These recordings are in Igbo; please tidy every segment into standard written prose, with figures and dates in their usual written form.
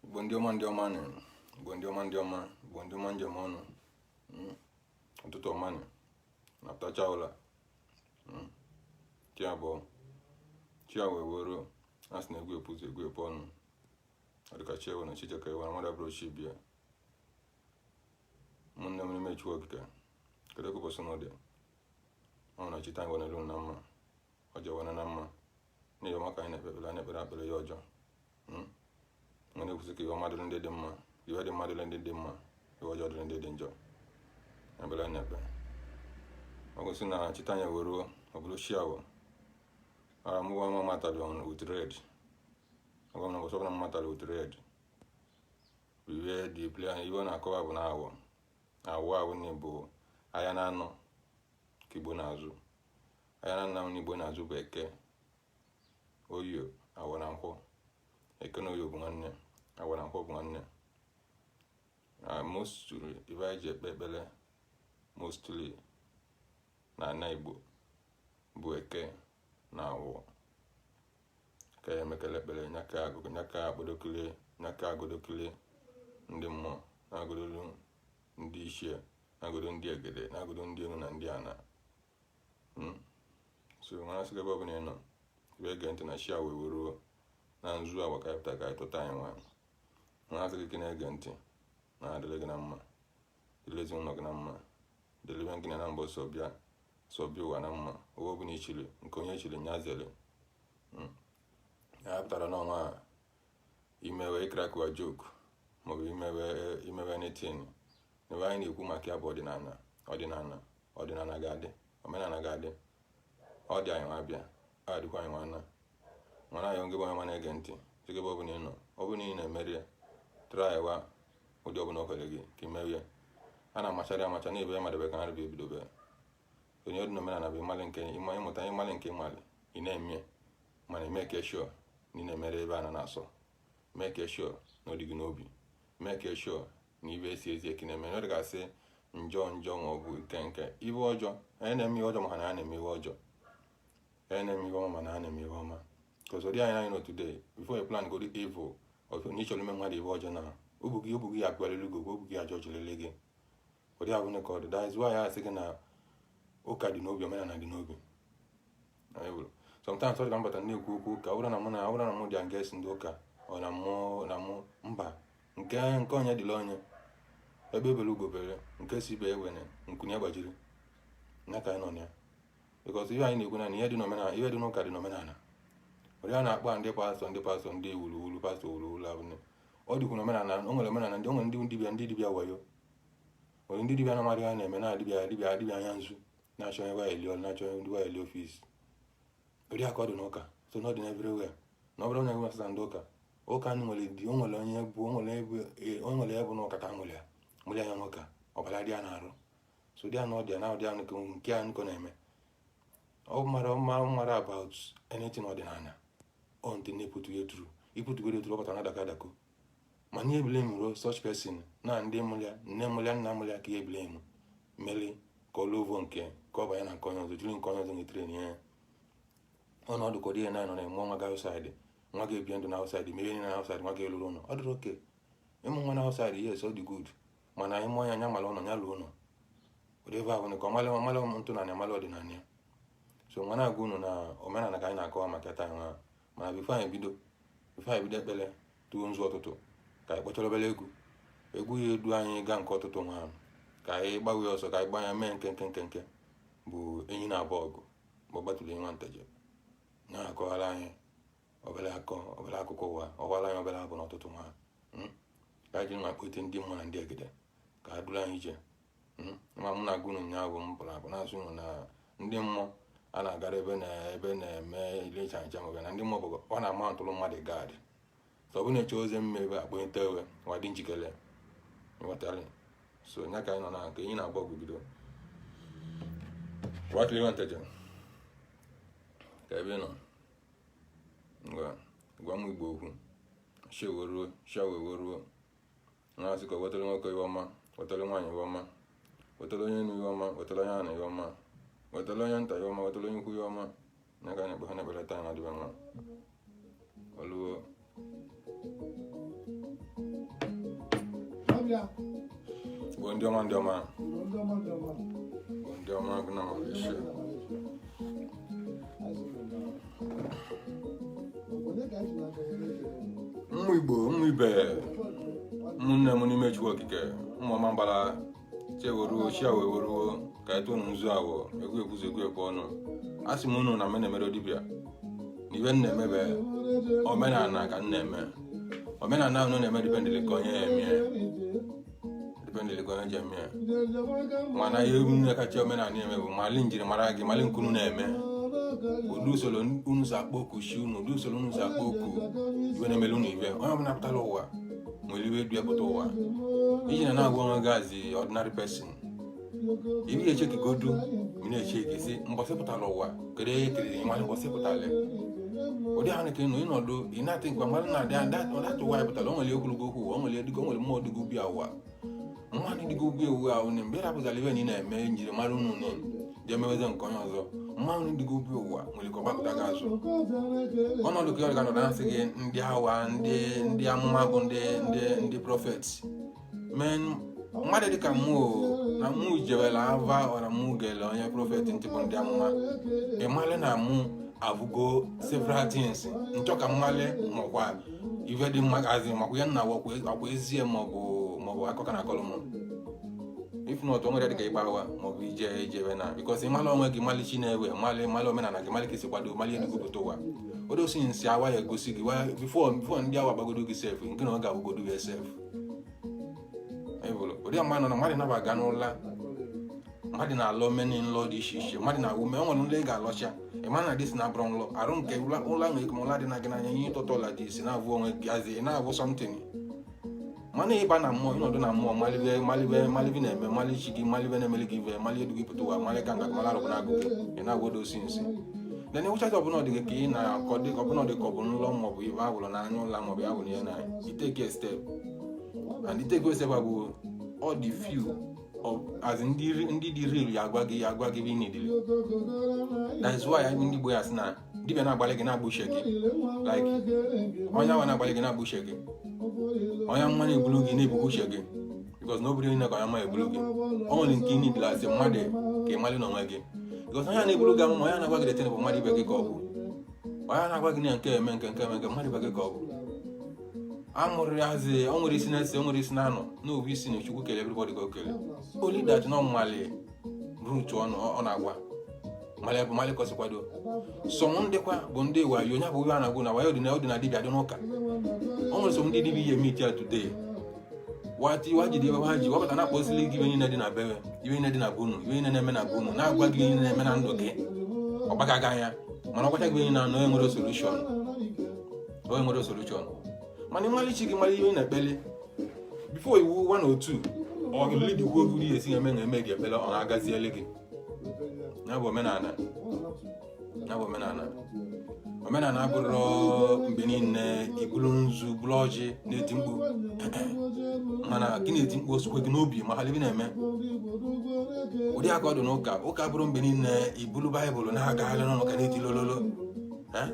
Igbo ndị ọma, ndị ọma nị. Igbo ndị ọma, ndị ọma. Igbo ndị ọma, njem ọnụ. Ụtụtụ ọma nị. Na-apụtacha ụla. Chi abụọ chi a wee weruo. A sị na egwu epuzi egwu epu ọnụ. Ọ dịka chi ewe na chi jeka ewe na mmadụ abụrụ chi bịa. Ụmụnne m n'ime Chukwu Okike, kedu ka ụbọchị n'ụdị ọ na chita anyị wenelu na mma ọjọọ wena na mma n'ihi ọma ka anyị na-ekpe ekpere, anyị ekpere akpere ya ọjọọ. Nwere na-ekwusị ka ihe ọma dịrị ndị dị mma, ihe dị mma dịrị ndị dị mma, ihe ọjọọ dịrị ndị dị njọ. Ekpere anyị na-ekpe ọ gosi na chita anyị weruo. Ọ bụrụ chi awọ mụwa nwa matali on with red. Ọgwa m na ụbọchị ọbụla m matali with red, ihe dị play anyị, ihe ọ na-akọwa bụ na awọ awọ awụ na bụ ahịa na-anọ ka Igbo na-azụ. Ahịa na-anọ na Igbo na-azụ bụ Eke, Oyo, Awọ na Nkwọ. Eke na Oyo bụ nwanne, Awọ na Nkwọ bụ nwanne. Mostly ife anyị ji ekpe ekpere mostly na ana Igbo bụ Eke na Awọ ka ya emekele ekpere nyaka agụgụ, nyaka akpọdokele, nyaka agodokele ndị mmụọ, na-agodolu ndị ichie, na-agodo ndị egede, na-agodo ndị enu na ndị ana. So nwa asị ebe ọbụla ị nọ ebe ege ntị na chi a wee weruo na nzu awa ka anyị pụta ka anyị tụta anyị nwa. Nwa asị gị ka na-ege ntị na adịrị gị na mma, dịrị ezinụlọ gị na mma, dịrị ebe gị na mbọ sọ bịa sọ bịa ụwa na mma. Ụwa ọbụla ichiri nke onye chiri nya zere. Ya pụtara n'ọnwa a imewe ịcrackiwa joke maọbụ imewe anything. Ebe anyị na-ekwu maka ya bụ ọdịnala. Ọdịnala, ọdịnala ga-adị, omenala ga-adị. Ọ dị anyị nwa bịa, ọ adịkwa anyị nwa na mana anyị ngị bụ onye ma na-ege ntị sị gị ebe ọbụla ị nọ, ọ bụrụ na ị na-emeri ya, trywa ụdị ọbụla o kwere gị ka ị merie. A na-amachara amacha na ebe ya madebe ka nri bụ ebidobe onye ọdị n'omenala bụ ịmalị nke ịma ịmụta, ịmalị nke ịmalị ị na-eme, mana ime sure na ị na-emere ebe a na na-asọ, make sure na ọ dị gị n'obi, make sure na ibe esi ezi eke na-eme. Ọ dịgasị njọ njọ ma ọ bụ nke nke ibe ọjọọ. Anyị na-eme ihe ọjọọ maka na a na-eme ihe ọjọọ, anyị na-eme ihe ọma mana a na-eme ihe ọma, because ọ dị anyị anyị nọ today. Before you plan go do evil or na ịchọrọ ime mmadụ ihe ọjọọ, na obu gị, obu gị akpalili gị, obu gị ajọ chilele gị. Ụdị ahụ ka ọ dị. That is why I sị gị na ụka dị n'obi, omenala dị n'obi. Anyị bụrụ sometimes ọ dị ka mbata na-ekwu okwu ụka, ọ bụrụ na mụ na ọ bụrụ na mụ dị against ndị ụka, ọ na mụ na mụ mba nke nke onye dịla onye ebe ebere ugobere nke si ibe ewene nkunye gbajiri ya ka anyị nọ na ya, because ihe anyị na-ekwu na ihe dị n'omenala, ihe dị n'ụka dị n'omenala. Ụdị a na-akpọ ndị pastọ, ndị pastọ, ndị wuruwuru, pastọ wuruwuru abụ ọ dịkwu n'omenala. O nwere omenala ndị o nwere ndị dibịa, ndị dibịa wayo, nwere ndị dibịa na-amadị ha na-eme na dibịa dibịa dibịa anya nzu na-achọ onye waya eli ọrụ, na-achọ onye ndị waya eli office. Ụdị aka ọ dị n'ụka, so na ọ dị everywhere. Na ọ bụrụ na enwe ndị ụka, ụka nwere dị o nwere onye bụ o nwere ebe o nwere ebe n'ụka ka nwere ya nwere anya n'ụka ọbara dị ya n'arụ. So dị ya na ọ dị ya na ụdị ya nke nke a nkọ na-eme ọ mara mara mara about anything ọdịnala. Ọ ntị na-eputu ya turu iputugodo turu ọ pụtara na adakọ adakọ, mana ihe blame ro such person na ndị mụrụ ya, nne mụrụ ya, nna mụrụ ya, ka ihe blame mere ka ọ lụọ nke ka ọ banye na nke onye ọzọ, jiri nke onye ọzọ nyetere ya ọnọdụ ka ọ dị ya na nọ na-eme nwa gị outside, nwa gị ebie ndụ na outside, mee ihe na outside, nwa gị eluru ụlọ. Ọ dịrị oke ịmụ nwa na outside. Yes, ọ dị good, mana ịmụ ya anya mara ụlọ ya lụọ ụlọ ụdị ebe ahụ ka ọ malị malị ntụnanya, malị ọdịnala ya. So nwa na-agwa unu na omenala ka anyị na-akọwa maka taa nwa. Mana before anyị bido ekpere tuo nzu ọtụtụ, ka anyị kpọchara obere egwu, egwu ya edu anyị gaa nke ọtụtụ nwa, ka anyị gbanwee ọsọ, ka anyị gbaa ya mee nke nke nke nke bụ enyi na-abụ ọgụ mgbe ọ gbatụrụ nwa nteje na-akọwara anyị obere akọ, obere akụkọ ụwa. Ọwara anyị obere abụ n'ọtụtụ nwa, ka anyị jiri nwa kpọte ndị mmụọ na ndị egede ka ha duru anyị ije. Ma m na-agụ unu ụnyaahụ bụ m pụrụ apụ na-asụ unu na ndị mmụọ a na-agara ebe na ebe na-eme ile ncha ncha, maọbụ na ndị mmụọ bụ ọ na-ama ntụrụ mmadụ guard. So ọ bụ na-eche ozi mma ebe akpọnye ewe nwa dị njikere nghọtara. So nya ka anyị nọ na nke enyi na-agba ọgụ bido wakili nwa nteje ka ebe ị nọ. Ngwa gwa m Igbo okwu sheweruo shaweweruo na-asị ka ọ wetara nwoke ihe ọma, wetara nwaanyị ihe ọma, wetara onye enu ihe ọma, wetara onye ana ihe ọma, wetara onye nta ihe ọma, wetara onye ukwu ihe ọma. Na ga na-ekpe ha na-ekpere taa na adịbe mma. Oluo. Igbo ndị ọma, ndị ọma. Igbo ndị ọma bụ na Malaysia. Ụmụ Igbo, ụmụ ibe, ụmụnne m n'ime Chukwu Okike, ụmụ ọma mbara cheweruo chi aweweruo ka eto nzu awọ egwu ekwuzi egwu ekwe ọnụ. A sị m unu na m na-emere dibịa na ibe m na-emebe omenala ka m na-eme. Omenala unu na-eme dependịlị ka onye ya eme, dependịlị ka onye ji eme ya. Mana ihe unu kacha omenala eme bụ mali njirimara gị, mali nke unu na-eme, ụdị usoro unu si akpọ oku chi unu, ụdị usoro unu si akpọ oku ibe na-emere unu ibe. Onye ọbụla pụtara ụwa nwere ibe du ya pụta ụwa. Iji na na-agwa onwe gị as ordinary person, ibi echekigodu ị na-echeki si mbọsị pụtara ụwa, kedu ihe kiriri nwa mbọsị pụtara ụdị ahụ ka ị nọ ịnọdụ ị na-atị nkwa mmadụ na-adị adatụ ụwa pụtara. O nwere ogologo okwu ụwa, o nwere dịka o nwere mmụọ dịgo ubi ụwa, mmadụ dịgo ubi ewu ahụ na mgbe rapụtara ibe na ị na-eme njirimara unu ne dị emeweze nke onye ọzọ. Mmanụ dịgo ubi ụwa nwere ka ọ gbapụta gị azụ ọnọdụ ka ọ ga nọdụ na-asị gị ndị awa, ndị amụma bụ ndị prophet men. Mmadụ dịka mụ na mụ jewela ava ọra mụ gele onye prophet ntị bụ ndị amụma. Ịmalị na mụ abụgo several things nchọ ka mmalị makwa ife dị mma gazi makwa ya nna akwa ezie maọbụ akụkọ na akọlụ mụ. If not, o nwere dịka ịgba awa maọbụ ije ijebe na because ịmalị onwe gị, malị chi na-ewe, malị malị omenala gị, malị ka esi kwado, malị edugopụta ụwa odosi nsị awa ya egosi gị before ndị awa gbagodo gị sef nke na ọ ga-abụgodo gị sef. Ụdị mmadụ na mmadụ nabaga n'ụla, mmadụ na-alọ meni nlọ dị iche iche, mmadụ na-awụ me. O nwere nlọ ị ga-alọcha, ị ma na dị si na abụrụ nlọ arụ nke ụla nwere ike ma ụla dị na gị n'anya ihe ịtọtọ ụla dị isi na-abụ onwe gị azị ị na-abụ something. Mana ịba na mmụọ, ịnọdụ na mmụọ, malibe malibe malibe na-eme mali chi gị, malibe na-emeli gị ive, mali edu gị pụta ụwa, mali ka nga mali arụbụ na-agụ gị ị na-agwado osi nsị. Then ịwụchacha ọbụla dị gị ka ị na-akọ dị ọbụla dị ka ọ bụ nlọ maọbụ ibe awụrụ n'anya ụla maọbụ ya wụrụ ya na you take a step and you take a step bụ all the few of as ndị dị real ya agwa gị, ya agwa gị ebe ị nidiri. That is why ndị Igbo ya sị na dibịa na-agbalị gị na-agba uche gị, like onye awa na-agbalị gị na-agba uche gị, onye amụma na-ebulu gị na-ebukwa uche gị, because na obere niile ka onye amụma ebulu gị. O nwere nke ị nidiri asị mmadụ ka ị malị n'onwe gị, because onye na-ebulu gị amụma, onye na-agwa gị detin bụ mmadụ ibe gị ka ọ bụ. Onye na-agwa gị na nke eme nke nke eme nke mmadụ ibe gị ka ọ bụ. Amụrụ yazi o nwere isi na-ese, o nwere isi na-anọ n'obu isi na Chukwu kele everybody ka o kele only that na mmali root ọnụ ọ na-agwa mali bụ mali kọsị kwado sọm ndịkwa bụ ndị wayo. Onye bụ a na-agwụ na wayo dị na ọ dị na dibịa dị n'ụka. O nwere sọm ndị dibịa ihe meet ya today wati wajide ebe ha ji wapụta na-akpọsili gị ibe niile dị na bebe, ibe niile dị na bunu, ibe niile na-eme na bunu, na-agwa gị ihe niile na-eme na ndụ gị. Ọ gbagaghị anya mana ọ gwacha gị niile na onye nwere solution, onye nwere solution. Mana ịmali chi gị, mara ihe ị na-ekpeli before iwu 1 or 2 ọ lidikwu oge uri esi eme na eme gị ekpele ọ na-agaziele gị. Ya bụ omenala, ya bụ omenala. Omenala abụrụ mgbe niile ibulu nzu bụrụ ọjị na-eti mkpu, mana gị na-eti mkpu osokwe gị n'obi ma ha na-eme ụdị aka ọ dị n'ụka. Ụka bụrụ mgbe niile ibulu baịbụl na-agagharị n'ụlọ ụka na-eti lololo ka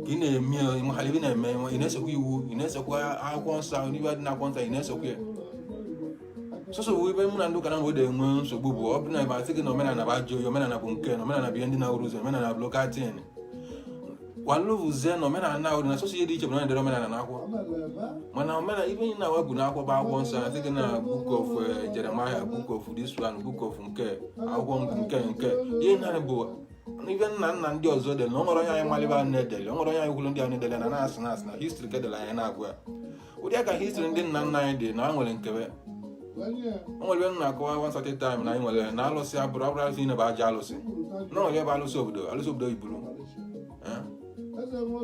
ị na-eme ma ha na-eme. Ị na-esokwa iwu, ị na-esokwa akwụkwọ nsọ, n'ibe dị n'akwụkwọ nsọ ị na-esokwa ya. Sọsọ bụ ebe mụ na ndị ụka na mgbe enwe nsogbu bụ ọ bụ na ebe asị gị na omenala bụ ajọ oyi, omenala bụ nke na omenala bụ ihe ndị na-awụrụ ụzọ, omenala bụ local thing walụvuzie na omenala na na sọsọ ihe dị iche bụ na edere omenala na akwụkwọ. Mana omenala ibe anyị na-awa bụ n'akwụkwọ bụ akwụkwọ nsọ. Asị gị na book of Jeremiah, book of this one, book of nke akwụkwọ nke ihe naanị bụ ibe nna nna ndị ọzọ dere na o nwere onye anyị malibe a na-edele, o nwere onye anyị kwuru ndị a na-edele na na-asị na history ka edere anyị na-agụ ya ụdị aka history ndị nna nna anyị dị na ha nwere nkebe. O nwere ebe m na-akọwa one certain time na anyị nwere na alụsị abụrụ alụsị niile bụ aja alụsị na nwere ebe alụsị obodo, alụsị obodo iburu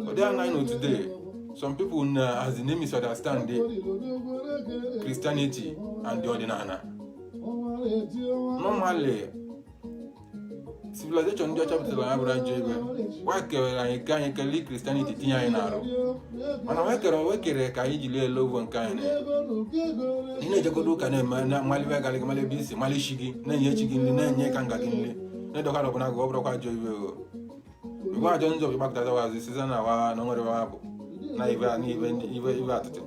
ụdị anaghị nọ today. Some people na as in misunderstand the Christianity and the ọdịnala. Normally civilization ndị ọcha butere ya bụrụ ajọ ebe wa kewere anyị ka anyị kelee Christianity tinye anyị n'arụ, mana we kere ka anyị jiri ele ovu nke anyị ị na-ejegodo ụka na-eme na malibe gara gị, malibe isi mali isi gị, na-enye chi gị nri, na-enye ka nga gị nri, na-edokwa ọbụla gị. Ọ bụrụkwa ajọ ibe o. Igwe ajọ njọ bụ ịgbakọta wazi siza na wa na nwere wa bụ na ibe na ibe ibe ibe atịtị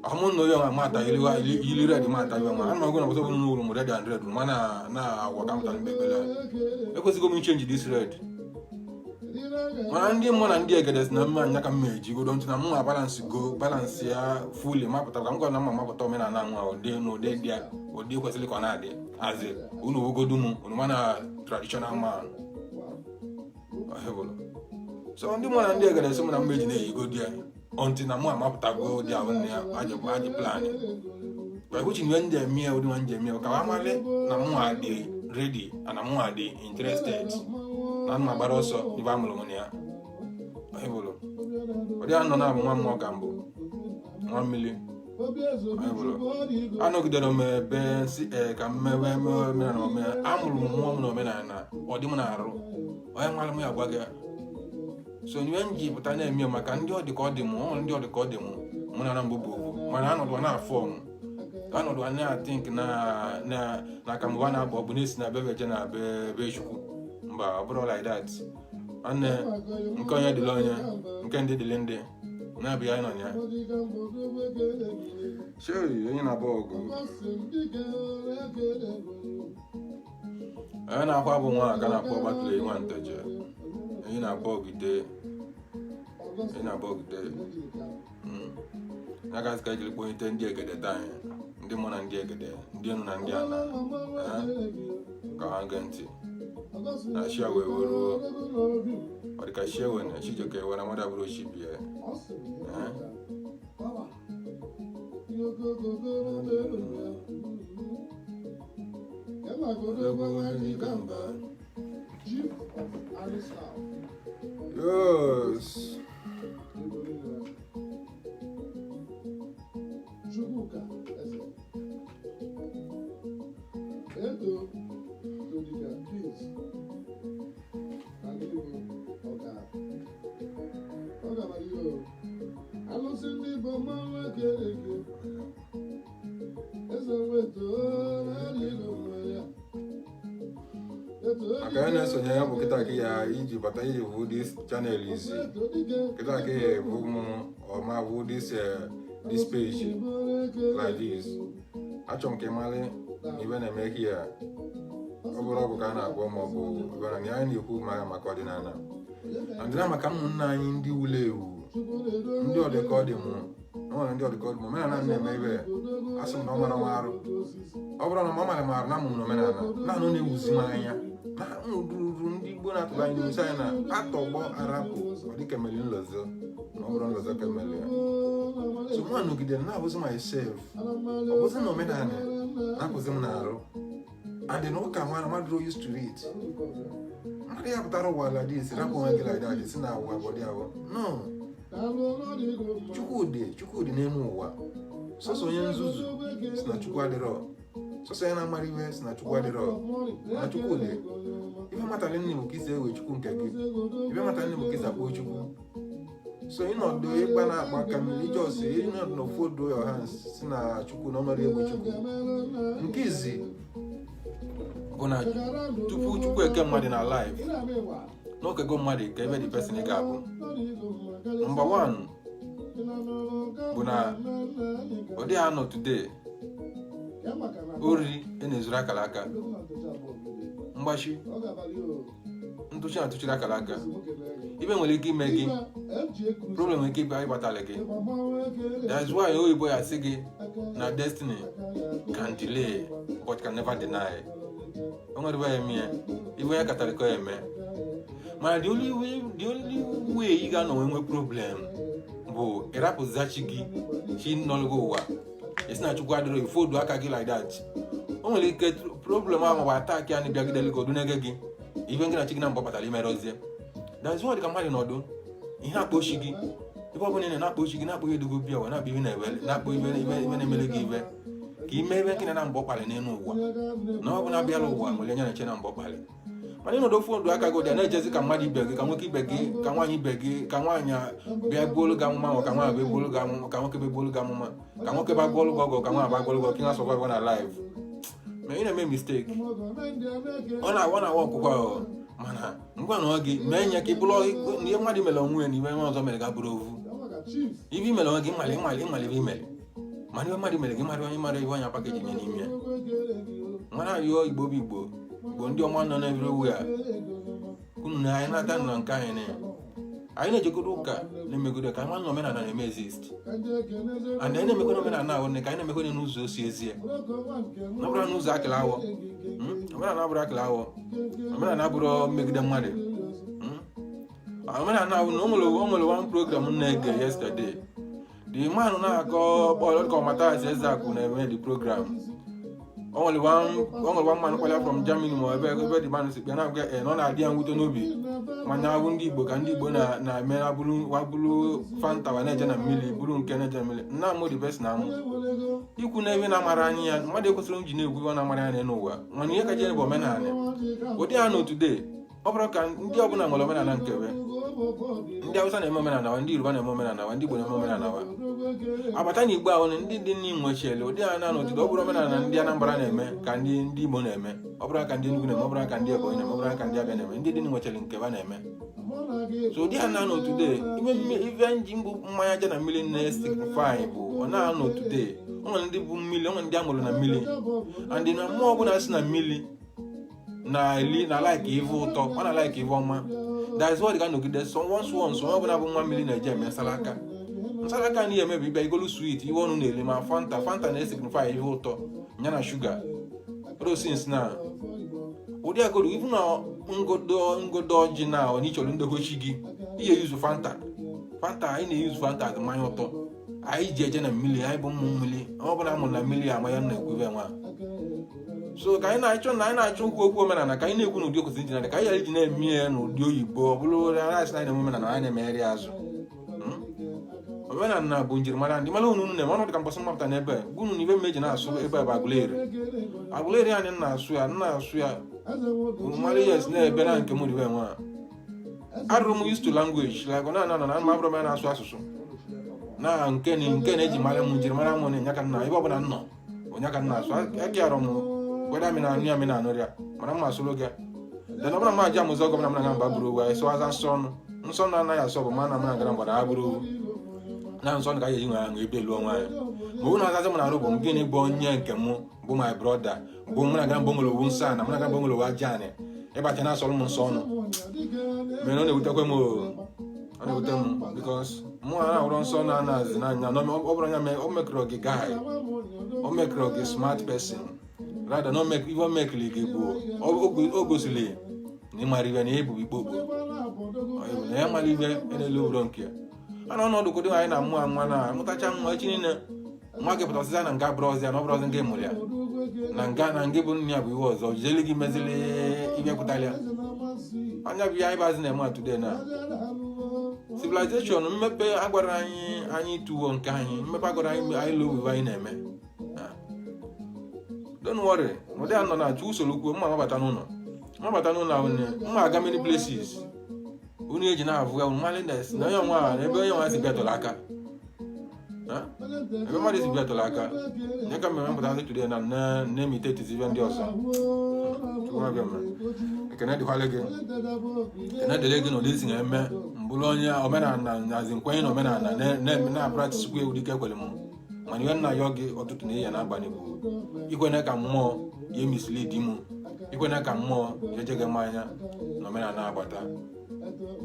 ọmụ na onye nwa mata ili red mata ibe nwa ana m na ọbụsọ bụ n'ụlọ m red and red ma na na agwa ka mụtara mgbe ekpere ekwesịghị m ichange this red. Mana ndị mmụọ na ndị egede si na mma anya ka m eji godo ntị na mma balance go balance ya fully mapụta ka m gwa na mma mapụta omenala nwa ụdị na ụdị dị ya ụdị kwesịrị ka ọ na-adị azị unu wugodu m unu mana traditional man ọhịbụrụ. So ndị mmụọ na ndị egede si m na mma eji na-eyigodi ya until na mụ amapụtago ụdị ahụ na ya ajị ajị plan which ni ndị eme ya ụdị nwa ndị eme ya ka amali na mụ adị ready and na mụ adị interested na mma gbara ọsọ ibe amụrụ m na ya ọhịbụrụ. Ọ dị anọ na-abụ nwa mmụọ ka mbụ nwa mmiri ọhịbụrụ. Anọgidere m ebe si ee ka m mewe emewe omenala omenala amụrụ m mmụọ m na omenala ọ dị m na-arụ onye nwara m ya gwa gị. So ihe m ji pụta na-eme maka ndị ọ dị ka ọ dị m, ọ nwere ndị ọ dị ka ọ dị m mụ na na mbụ bụ ofu mana anọdụ na-afọ m anọdụ na-athink na na na ka mgbe a na-abụ ọ bụ na-esi na be eje na be be Chukwu. Mba, ọ bụrụ like that, nwanne. Nke onye dịrị onye, nke ndị dịrị ndị na-abịa anyị nọ ya. Shey onye na-abụ ọgụ onye na-akwa bụ nwa ka na-akpọ gbatụrụ nwa nteje onye na-abụ ọgide onye na-abụ ọgide ya gasị ka ejiri kpọnyite ndị egede taa anyị, ndị mụ na ndị egede, ndị enu na ndị ana, ka ha gee ntị na shia wee weruo ọ dịka shia wee na Chijioke wee na mmadụ abụrụ chi bie. Chief of Army Staff. Yes. Chukwuka Eze. Eto Todika Peace. Na gịnị bụ ọga? Ọ gabara ihe o. Alụsị ndị bụ mmanwụ ekere eke. Eze nweto narị ego nwe ya. Maka ya na-esonye ya bụ kịta ka ya iji bata iji bụ this channel izi kịta ka ya bụ mụ ọma bụ this this page like this. Achọrọ m ka ị mara na ibe na-eme here ọ bụrụ ọgwụ ka a na-agwọ ma ọ bụ ibe na anyị na-ekwu maka ọdịnala ọdịnala maka ụmụnna anyị ndị wuru ewu ndị ọdịka ọ dị mụ o nwere ndị ọdịka ọ dị mụ omenala m na-eme ibe asị m na ọ mara m arụ ọ bụrụ na ọ mara m arụ na mụrụ omenala naanị ọ na-ewuzi m anya na ndụrụrụ ndị Igbo na-atụba anyị n'isi anyị na atọgbọ arapụ ọ dịka emeli nlọzọ na ọ bụrụ nlọzọ ka emeli ya. So mụ anọgidere na-abụzi myself ọ bụzi na omenala na-apụzi m n'arụ and na ụka nwa mmadụ used to it mmadụ ya pụtara ụwa like this rapụ onwe gị like that si na ụwa bụ dị ahụ no. Chukwudị Chukwudị n'elu ụwa sọsọ onye nzuzu si na Chukwu adịrọ sọsọ onye na-amara ihe si na Chukwu adịrọ na Chukwudị ife matara nne bụ ka isi ewe Chukwu nke gị ife matara nne bụ ka isi akpọ Chukwu. So ịnọdụ ịgba na-akpa aka mmiri ijos ịnọdụ na fold your hands si na Chukwu na ọnọdụ egwu Chukwu nke izi bụ na tupu Chukwu eke mmadụ na life n'okego mmadụ ka ebe the person ga-abụ. Number one bụ na ọ dịghị anọ today ori e na-ezuru akara aka mgbachi ntụchi na ntụchiri akara aka ibe nwere ike ime gị problem nwere ike ịba ịgbatala gị. That's why oyibo ya sị gị na destiny can delay but can never deny. O nwere ebe ya eme ya ibe ya katara ka ya eme mana the only way ị ga-anọ nwee problem bụ ịrapụzachi gị chi nọlụgo ụwa esi na Chukwu adịrọ ifodu aka gị like that. O nwere ike problem ahụ maọbụ attack ya na-bịagidere gị odunege gị ibe ngị na chi gị na mbọ kpatara imerozie. That's why dị ka mmadụ nọdụ ihe akpọchi gị ebe ọ bụla ị na-akpọchi gị na-akpọ ihe edugo bịa ụwa na-akpọ ihe na-ewele na-akpọ ibe ibe ibe na-emere gị ibe ka ime ebe nkị na mbọ kpalị n'elu ụwa na ọ bụ na abịala ụwa nwere anya na-eche na mbọ kpalị mana ịnọdụ ofu ndụ aka gị ụdị na-echezi ka mmadụ ibe gị ka nwoke ibe gị ka nwaanyị ibe gị ka nwaanyị bịa gbuolu gị amụma ka nwaanyị bịa gbuolu gị amụma ka nwoke bịa gbuolu gị amụma ka nwoke bịa gbuolu gị ọgụ ka nwaanyị bịa gbuolu gị ọgụ ka ị na-survive na life. Ma ị na-eme mistake. Ọ na-awa ọkwụkwa o. Mana ngwa na ọ gị mee nye ka ị bụrụ ihe mmadụ mere onwe ya na ibe nwa ọzọ mere ga bụrụ ovu. Ibe imere onwe gị, ịmali ịmali ịmali ibe imere, mana ibe mmadụ mere gị mara onye mara ibe onye package nye n'ime ya. Mara ayọ Igbo bụ Igbo, Igbo ndị ọma nọ n'everywhere, unu na anyị nata na nke anyị na anyị na-ejegodo ụka na-emegodo ka anyị ma na omenala na-eme exist, and anyị na-emekwa omenala ahụ ka anyị na-emekwa n'ụzọ si ezie, na ọ bụrụ n'ụzọ akịla awọ. Omenala abụrụ akịla awọ, omenala abụrụ mmegide mmadụ. Omenala ahụ na o nwere one program m na-ege yesterday, the man na-akọ kpọrọ ka Mathias Ezeaku na-eme the program. O nwere one man kwala from Germany, ma ebe the man si bịa na-agwa na ọ na-adị ya mwute n'obi, mana abụ ndị Igbo ka ndị Igbo na-eme abụrụ Fanta wa na-eje na mmiri, bụrụ nke na-eje na mmiri nna amụ the best na amụ ikwu na ebe na-amara anya ya. Mmadụ ekwesịrị ji na-ekwu ihe ọ na-amara anya n'ụwa, mana ihe kacha bụ omenala ụdị ya na today. Ọ bụrụ ka ndị ọbụla nwere omenala nkebe, ndị Awụsa na-eme omenala wa, ndị Yoruba na-eme omenala wa, ndị Igbo na-eme omenala wa. Agbata na Igbo ahụ, ndị dị n'Imo chiele ụdị ha na n'otito. Ọ bụrụ omenala ndị Anambra na-eme ka ndị Igbo na-eme, ọ bụrụ ka ndị Enugu na-eme, ọ bụrụ ka ndị Ebonyi na-eme, ọ bụrụ ka ndị Abịa na-eme, ndị dị n'Imo chere nke ha na-eme. So ụdị ha na-anọ today, ime ife nji mbụ mmanya aja na mmiri na-esignify bụ ọ na-anọ today. O nwere ndị bụ mmiri, o nwere ndị a mụrụ na mmiri, and na mmụọ ọbụla si na mmiri na-eli na like ife ụtọ, ọ na like ife ọma. That is what ga-anọgide. So once onye ọbụla bụ nwa mmiri na-eje eme nsalaka. Nsalaka na ihe emebi ịbịa igolu sweet, ihe ọnụ na-eli, ma Fanta. Fanta na-esignify ihe ụtọ ya na shuga rosins na ụdị agodo. Ifu na ngodo ngodo ọjị na ọ n'ịchọrọ ndogochi gị ihe yuzu Fanta. Fanta anyị na-eyuzu Fanta as mmanya ụtọ anyị ji eje na mmiri. Anyị bụ ụmụ mmiri, ọ bụla amụrụ na mmiri ama ya na-ekwu ibe nwa. So ka anyị na-achọ na anyị na-achọ okwu okwu omenala, ka anyị na-ekwu n'ụdị okwesịrị iji na ka anyị ghara iji na-eme ya n'ụdị oyibo. Ọ bụrụ na anyị sị na anyị na-eme omenala, anyị na-emegharị azụ. Omenala bụ njirimara ndị mara unu na-eme ọnọdụ ka mbọsị mmapụta n'ebe gụnụ na ibe mmeji na-asụ ebe a bụ Agụleri. Agụleri anyị na-asụ ya, na-asụ ya mara. Yes, na-ebe na nke m ribe nwa arụrụ m used to language like ọ na-ana na ma abụrụ m ya na-asụ asụsụ na nke na nke na-eji mara m, njirimara m na-enye aka nna ebe ọbụla m nọ, onye aka m na-asụ aka arọ m weda mi na anụ ya mi na anụ ya mana mma asụrụ gị. Then ọ bụrụ ma aja amụzọ ọgọ m na mba bụrụ owu, anyị sụwaza nsọ ọnụ nsọ na anaghị asọ bụ ma na mana gara mgbada ha bụrụ owu na nsọ ka anyị eji nwe ahụ ebe elu onwe anyị. Ma owu na-azazi m na arụ bụ m gịnị bụ onye nke mụ bụ my brother bụ mụ na gara mbụ nwere owu nsọ ana mụ na gara mbụ nwere owu aja anị ịbata na-asọrọ m nsọ ọnụ mere. Ọ na-ewutekwa m o, ọ na-ewute m because mụ a na-ahụrụ nsọ na anazi n'anya na ọ bụrụ anya o mekọrọ gị guy, o mekọrọ gị smart person, rather na ife o mekiri gị bụ o gosiri na ịmara ibe na ebu ikpe okpo na ya mara ibe n'elu obodo nke ya a na ọnọdụ kodo anyị na-amụ nwa na amụtacha nwa echi niile nwa gị pụtasịza na nga bụrụ ọzọ ya na ọ bụrụ ọzọ nke mụrụ ya na nga na nke bụ nne ya bụ ihe ọzọ jideli gị mezili ibe kwụtara ya anya bụ ihe anyị bazi na-eme today na civilization mmepe agwara anyị anyị tụwo nke anyị mmepe agwara anyị anyị lụ anyị na-eme. Don't worry, ụdị a nọ na-achọ usoro kwuo mma mabata n'ụlọ ahụ nne mma aga many places unu eji na-avụ ya mmalines na onye nwa na ebe onye nwa si bịa tọrọ aka. Ebe mmadụ si bịa tọrọ aka nye ka mmemme mpụta today na na-imitate ibe ndị ọzọ. Chukwu abịa mma. Ekene dịkwala gị, ekene dịrị gị na ụdị si na-eme mbụrụ onye omenala nazi nkwenye na omenala na-apractice kwa ewu dịka ekwere m. Mana ihe nna yọ gị ọtụtụ na ihe n'abalị bụ ikwene ka mmụọ ya mislead mụ, ikwene ka mmụọ ya ejeghị m anya na omenala agbata.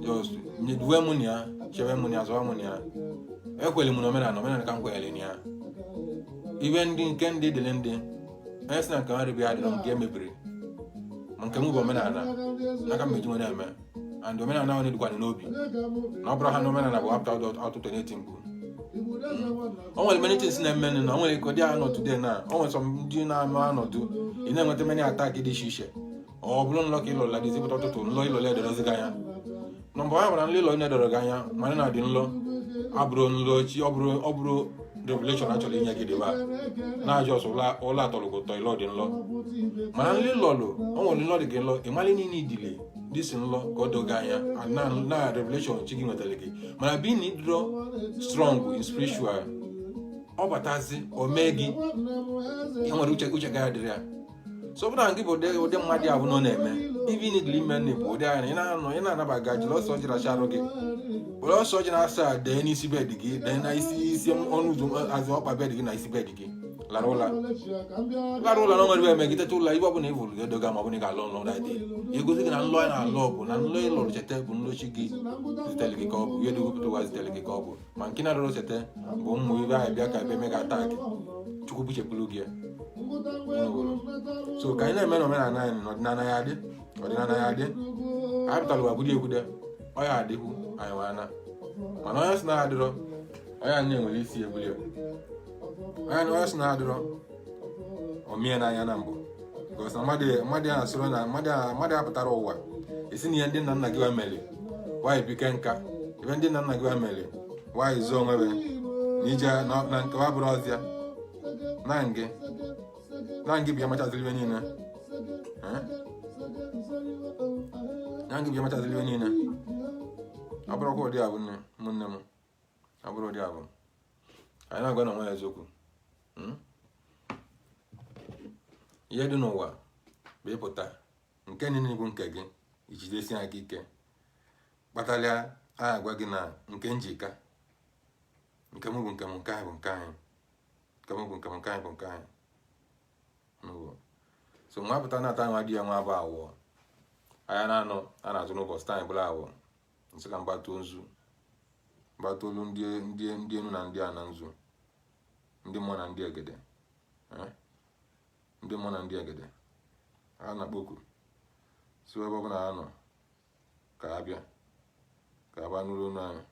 Just duwe mụ na ya, chebe mụ na ya, zọwa mụ na ya. Ekwere m na omenala, omenala ka m kwenyere na ya. Ibe ndị nke ndị dịrị ndị onye sị na nke nwa bịa adịrọ nke emebiri, ma nke m bụ omenala n'aka m eji nwere eme, and omenala ahụ dịkwana n'obi na ọ bụrụ ha na omenala bụ apụta ọtụtụ na-eti mkpu. O nwere many things na-eme na o nwere ka ụdị anọ today na o nwere some ndị na-ama anọdụ ị na-enweta many attack dị iche iche. Ọ bụrụ nlọ ka ịlọla dịzi pụta ụtụtụ, nlọ ịlọla edorozi gị anya. Nọmba ya gwara nlọ ịlọ na-edoro gị anya, mana na dị nlọ abụrụ nlọ chi, ọ bụrụ revelation achọrọ inye gị dịba na-ajọ ọsọ ụlọ atọrọ gị ụtọ ịlọ dị nlọ. Mana nlọ ịlọlụ, o nwere nlọ dị gị nlọ ịmali niile idili dịsi nlọ ka ọ doo gị anya na revelation chi gị nwetara gị. Mana bi na ịdịrọ strong in spiritual, ọ batazi o mee gị e nwere uche uche gị adịrị ya. So ọ bụrụ na gị bụ ụdị mmadụ ahụ nọ na-eme ibe ị nidili ime nne bụ ụdị anya ị na-anọ ị na-anabaga jiri ọsọ jiri acha arụ gị were ọsọ ji na-asa dee n'isi bed gị dee na isi isi ọnụ ụzọ azụ ọkpa bed gị na isi bed gị lara ụla lara ụla na onwere ebe eme gị teta ụla ibe ọ bụla ị vụrụ ga-edoga ma ọ bụla ị ga-alọ nlọ na dị egosi gị na nlọ ị na-alọ bụ na nlọ ị lọrụ cheta bụ nlọchi gị zitere gị ka ọ bụ ihe dogopụta ụwa zitere gị ka ọ bụ ma nke na-arụrụ cheta bụ ụmụ ibe ahụ bịa ka ebe eme gị atak chukwu buchepụrụ gị. So ka anyị na-eme na omenala anyị na ọdịnala ya adị ọdịnala ya adị anyị pụtara ụwa kwude ekwude ọ ya adịkwu anyị nwana mana onye sị na adịrọ onye anyị enwere isi ebuli onye sị na adịrọ omie n'anya na mbụ because na mmadụ a sịrọ na mmadụ apụtara ụwa esi na ihe ndị nna nna gị wa mere wanyị bike nka ebe ndị nna nna gị wa mere wanyị zụọ onwe na ije na nke wa bụrụ ọzịa na ngị bịa machaziri ibe niile na ngị bịa machaziri ibe niile ọ bụrụkwa ụdị abụ nne ụmụnne m ọ bụrụ ụdị abụ anyị na-agwa na onwe ya eziokwu. Ihe dị n'ụwa bụ ịpụta nke niile bụ nke gị ijidesi aka ike kpatalịa anyị agwa gị na nke njika nke m bụ nke m nke anyị bụ nke anyị nke m bụ nke m nke anyị bụ nke anyị. So nwa pụta na-ata nwa di ya nwa bụ awọ anya na-anọ a na-azụ n'ụbọchị taa anyị bụla awọ nsị ka mgbatuo nzu mgbatuolu ndị ndị enu na ndị a na nzu ndị mmụọ na ndị egede ndị mmụọ na ndị egede a na-akpọku si ebe ọbụla ha nọ ka ha bịa ka ha baa n'ụlọ ọnụ anyị.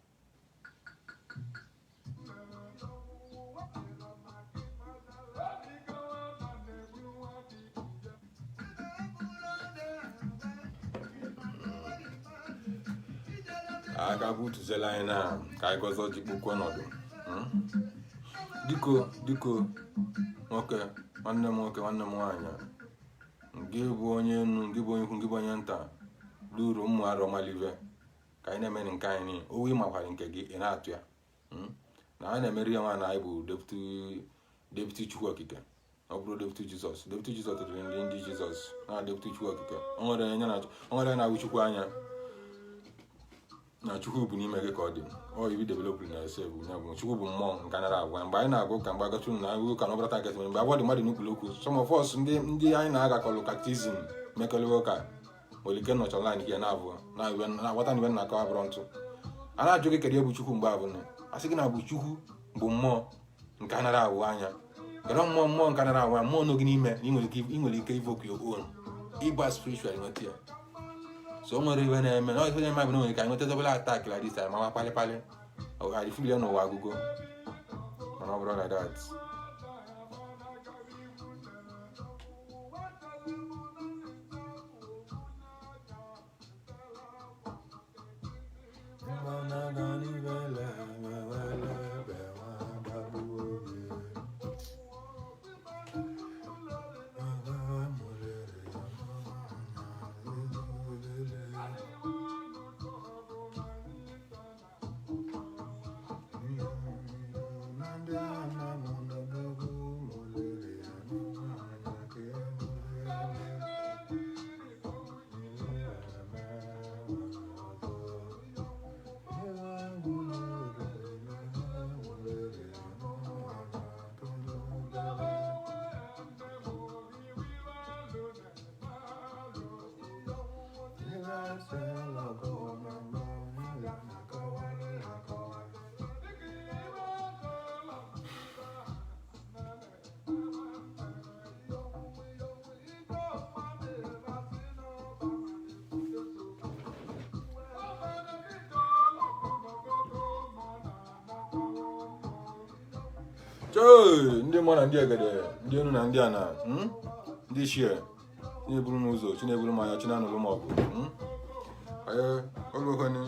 Aka butuzela anyị na ka anyị gọzie ọjị kpokwu ọnọdụ. Diko diko nwoke nwanne m nwoke nwanne m nwaanyị gị bụ onye enu gị bụ onye ukwu gị bụ onye nta ruru ụmụ arọ malive ka anyị na-eme nke anyị owu ịmakwara nke gị ị na-atụ ya na anyị na-emeri ya nwa na anyị bụ deputy Chukwu Okike ọ bụrụ deputy Jizọs deputy Jizọs tụtụrụ ndị ndị Jizọs na deputy Chukwu Okike o nwere na-awụ Chukwu anya na Chukwu bụ n'ime gị ka ọ dị ọ ibi developụ na ese bụ ya bụ Chukwu bụ mmụọ nke nara agwa mgbe anyị na-agụ ka mgbe agatụrụ na agụ ka na ọbụla nketị mgbe agwa dị mmadụ n'ukwulu okwu some of us ndị anyị na-agakọlụ catechism mekọlụ ụka nwere ike nọcha online gị na-abụ na-aghọta na ibe na-akọ abụrụ ntụ a na-ajụ gị kedu bụ Chukwu mgbe abụ a sị gị na bụ Chukwu bụ mmụọ nke anara awụ anya kedu mmụọ mmụọ nke anara awụ anya mmụọ nọ gị n'ime na ị nwere ike evoke your own ịgba spiritual nweta ya. So o nwere iwe na-eme na ife na-eme bụ na nwere ka anyị nweta double attack like this ma palị palị adịfili ya n'ụwa agụgo mana ọ bụrụ like that. Ndị mmụọ na ndị egede ndị enu na ndị ana ndị ichie chineburu m ụzọ chineburu m anya chinanụrụ m ọgụ olukoni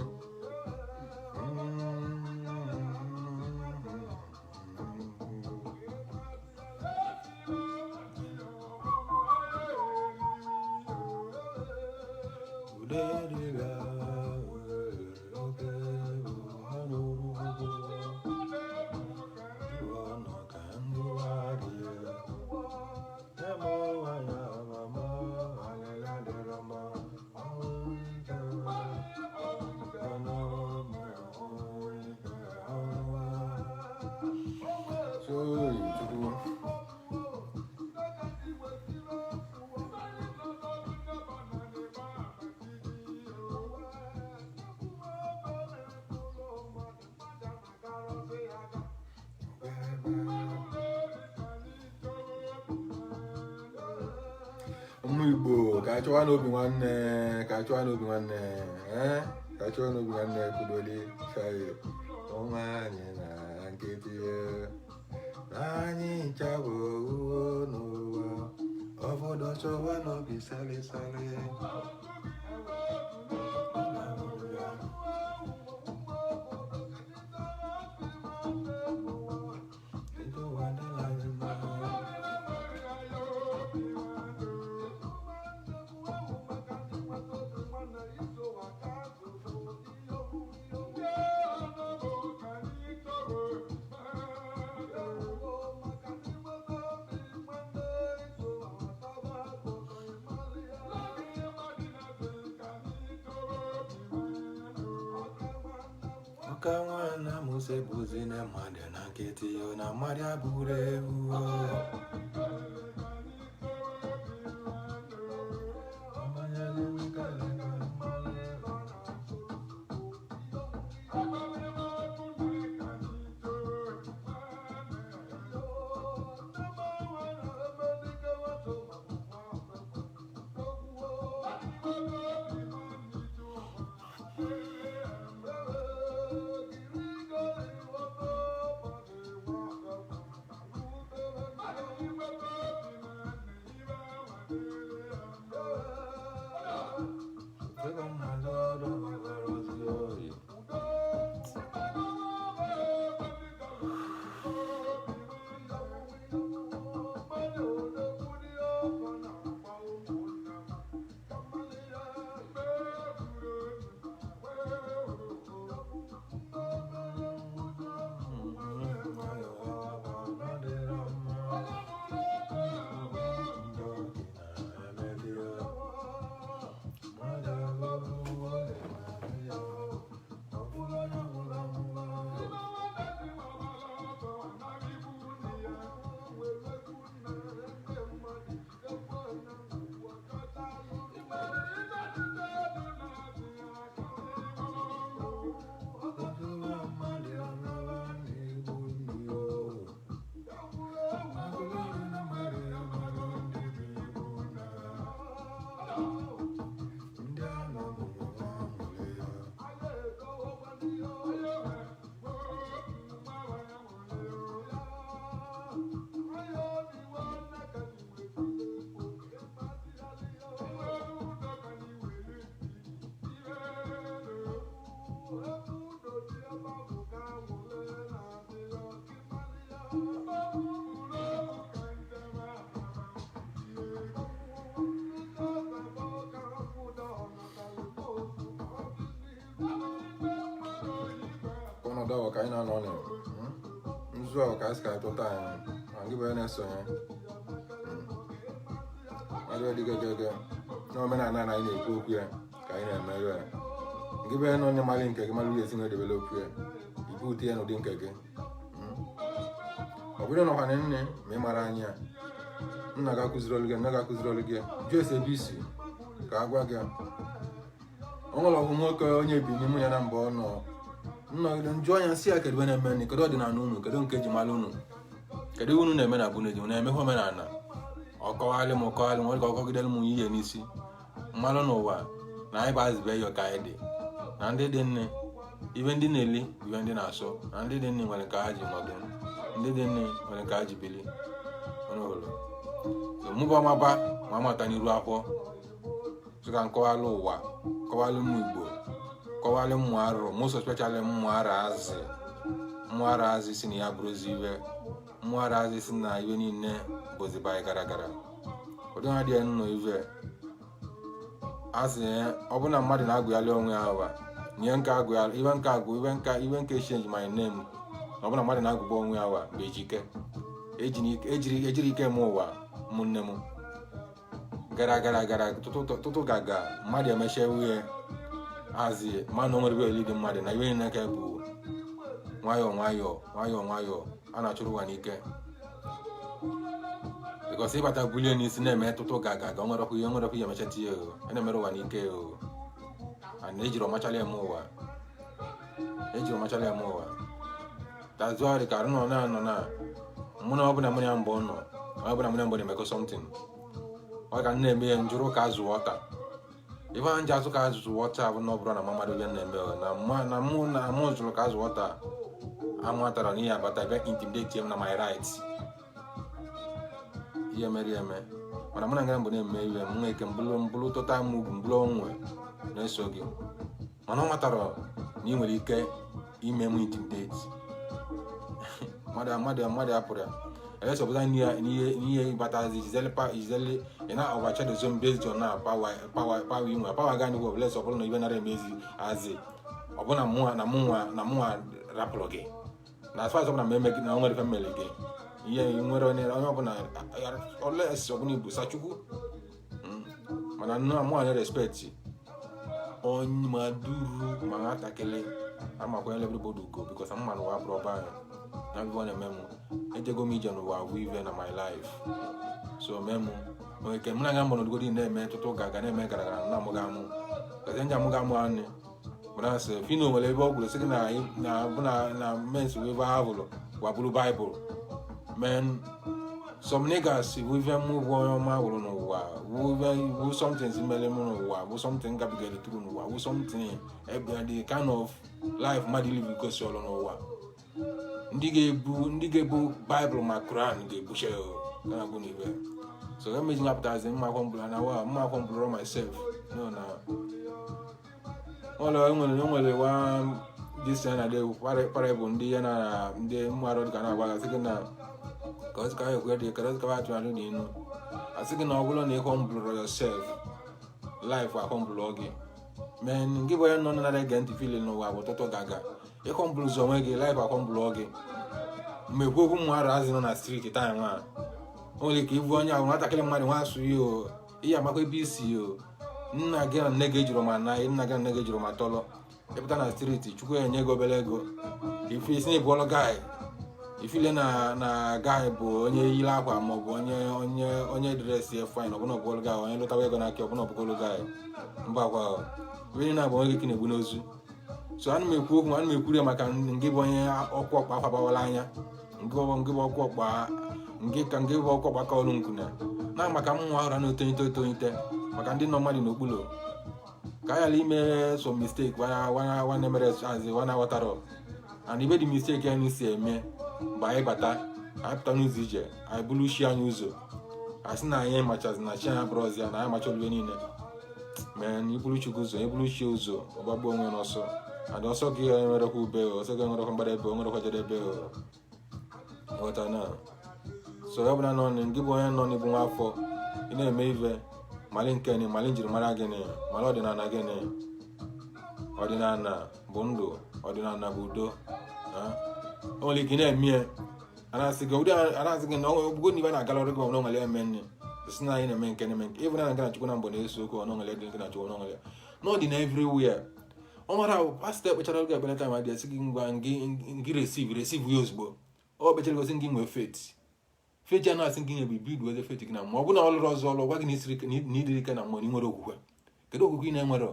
Ụmụ Igbo, ka a chọwa n'obi nwanne, ka a chọwa n'obi nwanne, ee, ka a chọwa n'obi nwanne. Kwudoli chai ụmụ anyị na nkịtị na anyị ncha bụ uwe n'ụwa obodo, chọwa n'obi salịsalị. Ụwa dịla anyị mma. Ọka nwana Musa bụzi na mmadụ na nkịtị na mmadụ abụrụ ewu. Ọnọdụ ahụ ka anyị na-anọ na nzu ahụ ka anyị si ka anyị tụta anyị ma gị bụ onye na-esonye mmadụ dị gege na omenala na anyị na-ekwu okwu ya ka anyị na-emerụ ya. Gị bụ onye nọ n'ịmalị nke gị malụ esi na-edebele okwu ya, ibu ụtụ ya n'ụdị nke gị. Ọ bụrụ na ọkwana nne ma ị mara anya, nna gị akụziri olu gị, nne gị akụziri olu gị, jụọ ese ebe isi ka a gwa gị. O nwere ọgwụ nwoke onye bi n'ime ya na mgbe ọ nọ nnọgide njụ anya si ya, kedu ebe na-eme nị? Kedu ọdịnala unu? Kedu nke eji mara unu? Kedu ihe unu na-eme na bụ neji na-emekwa omenala? Ọ kọwalị m, kọwalị m, ọ dị ka ọ kọgidere m ihe n'isi mmalụ n'ụwa na anyị bụ azịbe ya ka anyị dị na ndị dị nne, ibe ndị na-eli, ibe ndị na-asọ, na ndị dị nne nwere nke ha ji nọdụ, ndị dị nne nwere nke ha ji bili ọnụụlọ. So mụba maba ma amata n'iru akwụkwọ so ka nkọwalụ ụwa, kọwalụ ụmụ Igbo, kọwalụ ụmụ arụ, most especially ụmụ arụ azị, ụmụ arụ azị si na ya bụrụzi iwe, ụmụ arụ azị si na iwe niile bụzi anyị gara gara ụdị ha dị nnọọ ive asị. Ọ bụ na mmadụ na-agụghalị onwe ya awa nye nke agụghalị iwe nke agụ iwe nke iwe nke change my name, na ọ bụ na mmadụ na-agụgba onwe ya awa bụ ejike ejiri ike eme ụwa. Ụmụnne m, gara gara gara tụtụ gaga mmadụ emechie wuye hazie mmadụ nwere ebe eli dị mmadụ na iwe niile ka bụ nwayọọ nwayọọ nwayọọ nwayọọ a na-achụrụ ụwa n'ike, because ịbata bulie n'isi na-eme tụtụ gaga ga nwere ọkụ ihe nwere ọkụ ihe emecha tinye o a na-emere ụwa n'ike o and ejiri ọmachala eme ụwa, ejiri ọmachala eme ụwa tazụ ka arụ nọ na nọ na mụ na ọbụla mụ na ya mgbe ọ nọ, ọ bụla mụ na mgbe na-emekọ something. Ọ ga na-eme ya njụrụ ka azụ ọta. Ife a nji azụ ka azụ ọta bụ na ọ bụrụ na mmadụ bịa na-eme na na mụ na mụ zụrụ ka azụ ọta amatara na ihe abata bịa intimidate m na my rights. Ihe mere eme, mana mụ na ngara mbụ na-eme ihe m nwee ike mbụlụ mbụlụ total move, mbụlụ onwe na-eso gị, mana ọ matara na ị nwere ike ime m intimidate. Mmadụ apụrụ ya elesọpụta n'ihe ịbatazi jizeli pa jizeli ị na overshadow zone based on na power inwe power ga n'iwu ọbụla ọbụla na ibe nara emezi azi ọbụna mụnwa na mụnwa na mụnwa rapụrụ gị na as far as ọbụla ma eme gị na o nwere ife mmele gị ihe nwere onye ọbụla oles ọbụla ibu sachukwu. Mana nnọọ mụnwa na respect onye ma duru ma nwatakịrị amakwanyere everybody ugo, because mma n'ụwa abụrụ ọba anyị na ife ọ na-eme mụ. Ejego m ije n'ụwa bụ ive na my life, so mee mụ nwere ike mụ na nga mbụ nọdụgodi na-eme tụtụ ga na-eme gara gara na amụ ga amụ gazi ndị amụ ga amụ anyị bụ na asị fino nwere ebe ọ gwụrụ sị gị na na bụ na na mens bụ ebe ha bụrụ wa bụrụ Bible. Men, some niggas bụ ife mụ bụ onye ọma wụrụ n'ụwa bụ ife bụ something mere mụ n'ụwa bụ something gabigara through n'ụwa bụ something ebe the kind of life mmadụ live gosi ọrụ n'ụwa. Ndị ga-ebu Bible ma Quran ga-ebuche na bụ n'ibe. So emezi nyapụtazi mma akwọ mbụrụ na wa mma akwọ mbụrụ myself no na nwere wa this na de parable ndị ya na ndị mmadụ dịka na-agwa gị, sị gị na ka ọ sị ka ha ekwe dị ka ọ sị ka ha atụgharị n'inu, asị gị na ọ bụrụ na ị humble yourself, life ahumble gị. Men, gị bụ onye nọ na ege ntị feeling n'ụwa bụ ụtụtụ gaga ị humble ụzọ onwe gị, life ahumble gị. Mgbe ekwu okwu mmadụ azị nọ na street taa nwa o nwere ike ịbụ onye ahụ nwatakịrị mmadụ nwa asụ ya o ihe amakwa ebe isi o nna gị na nne gị ejiri ma na nna gị na nne gị ejiri ma tọlọ ịpụta na street. Chukwu enye gị obere ego, ife isi na ịbụọlụ guy, ifile na guy bụ onye yiri akwa maọbụ onye dress ya fine, ọbụna ọbụọlụ guy onye lụtawa ego n'aka, ọbụna ọbụkọlụ guy mba akwa onye na-agba nwoke ka na-egbu n'ozu. So ana m ekwu okwu, ana m ekwuru ya maka ngị bụ onye ọkụ ọkpa akwa gbawara anya ngị bụ ọkụ ọkpa ngị ka ngị bụ ọkụ ọkpa ka ọrụ nkuna na maka mmụọ ahụ na-etolite etolite, maka ndị nọ mmadụ n'okpuru ka a ghara ime some mistake wana mere azi wana ghọtara and ibe dị mistake anyị si eme mgbe anyị bata, anyị pụta n'ụzọ ije, anyị bụrụ chi anyị ụzọ, asị na anyị machazi na chi anyị abụrụzi ya na anyị macha oluwe niile. Mee na iburu chukwu ụzọ, iburu chi ụzọ, ọgbagbuo onwe n'ọsọ and ọsọ gị enwerekwa ube, ọsọ gị enwerekwa mgbadebe, onwerekwa jedebe. Ghọta na so ọ bụla nọ gị bụ onye nọ n'ịbụ nwa afọ, ị na-eme ive mali nke ni mali njirimara gịnị, mali ọdịnala gịnị. Ọdịnala bụ ndụ, ọdịnala bụ udo. O nwere ike ị na-eme ya, a na-asị gị na ọgwụgwọ na ibe na-agala ọrụ gị ọ nwere eme nne si na anyị na-eme nke na-eme nke ịbụ na nke na chukwu na mbọ na-eso okwu ọ nwere dị nke na chukwu na nwere na ọ dị na everywhere. Ọ mara pastọ ekpechara gị ekpere time adị esi gị ngwa ngị receive ya ozugbo ọ kpechara gosi gị nwee faith. Faith ya na-asị gị nye bụ build weze faith gị na mmụọ. Ọ bụ na ọ lụrụ ọzọ ọlụ gwa gị na ịdịrị ike na mmụọ na ị nwere okwukwe. Kedu okwukwe ị na-enwere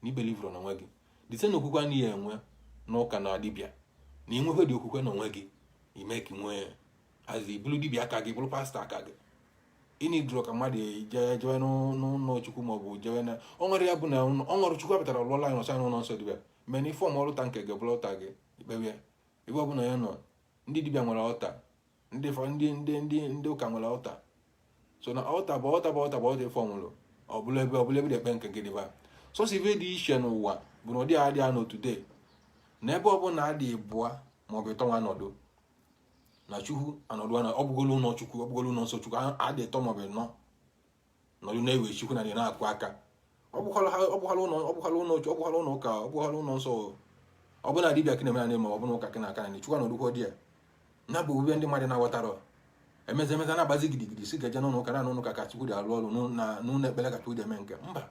na ibelivụrụ n'onwe gị? Dite na okwukwe anaghị enwe n'ụka na dibịa na ịnwekwe dị okwukwe n'onwe gị ime ka ị nwee azi bụrụ dibịa aka gị, bụrụ pastọ aka gị. Ịnị dụrụ ka mmadụ jee jewe n'ụlọ chukwu maọbụ jewe na ọ nwere ya bụ na ọ nwere chukwu apụtara lụọla anyị ọsọ n'ụlọ nsọ dibịa mana ife ọma ọlụta nke gị bụrụ ọta gị ikpewe ebe ọbụla ya nọ. Ndị dibịa nwere ọta, ndị ndị ndị ndị ndị ụka nwere ọta. So na ọta bụ ọta bụ ọta bụ ọta ife ọnwụrụ ọbụla ebe ọbụla ebe ekpe nke gị dịba. Sọsọ ife dị iche n'ụwa bụ na ụdị adị anọ today na ebe ọbụla adị ịbụa maọbụ ịtọ nwa nọdụ na chukwu anọdụ na ọbụgolo ụlọ chukwu, ọbụgolo ụlọ nsọ chukwu adị ịtọ maọbụ ịnọ nọdụ na-ewe chukwu na na-akụ aka. Ọ bụkwala ụlọ ọ bụkwala ụlọ ụka, ọ bụkwala ụlọ nsọ, ọ bụ na dibịa kị na-eme na ma ọ bụ na ụka kị na aka na chukwu anọdụkwa di ya na bụ ube ndị mmadụ na-aghọtara emezi emezi na-agbazi gidigidi si gaje n'ụlọ ụka na n'ụlọ ụka ka chukwu dị alụ ọrụ na n'ụlọ ekpere ka chukwu dị eme nke mba.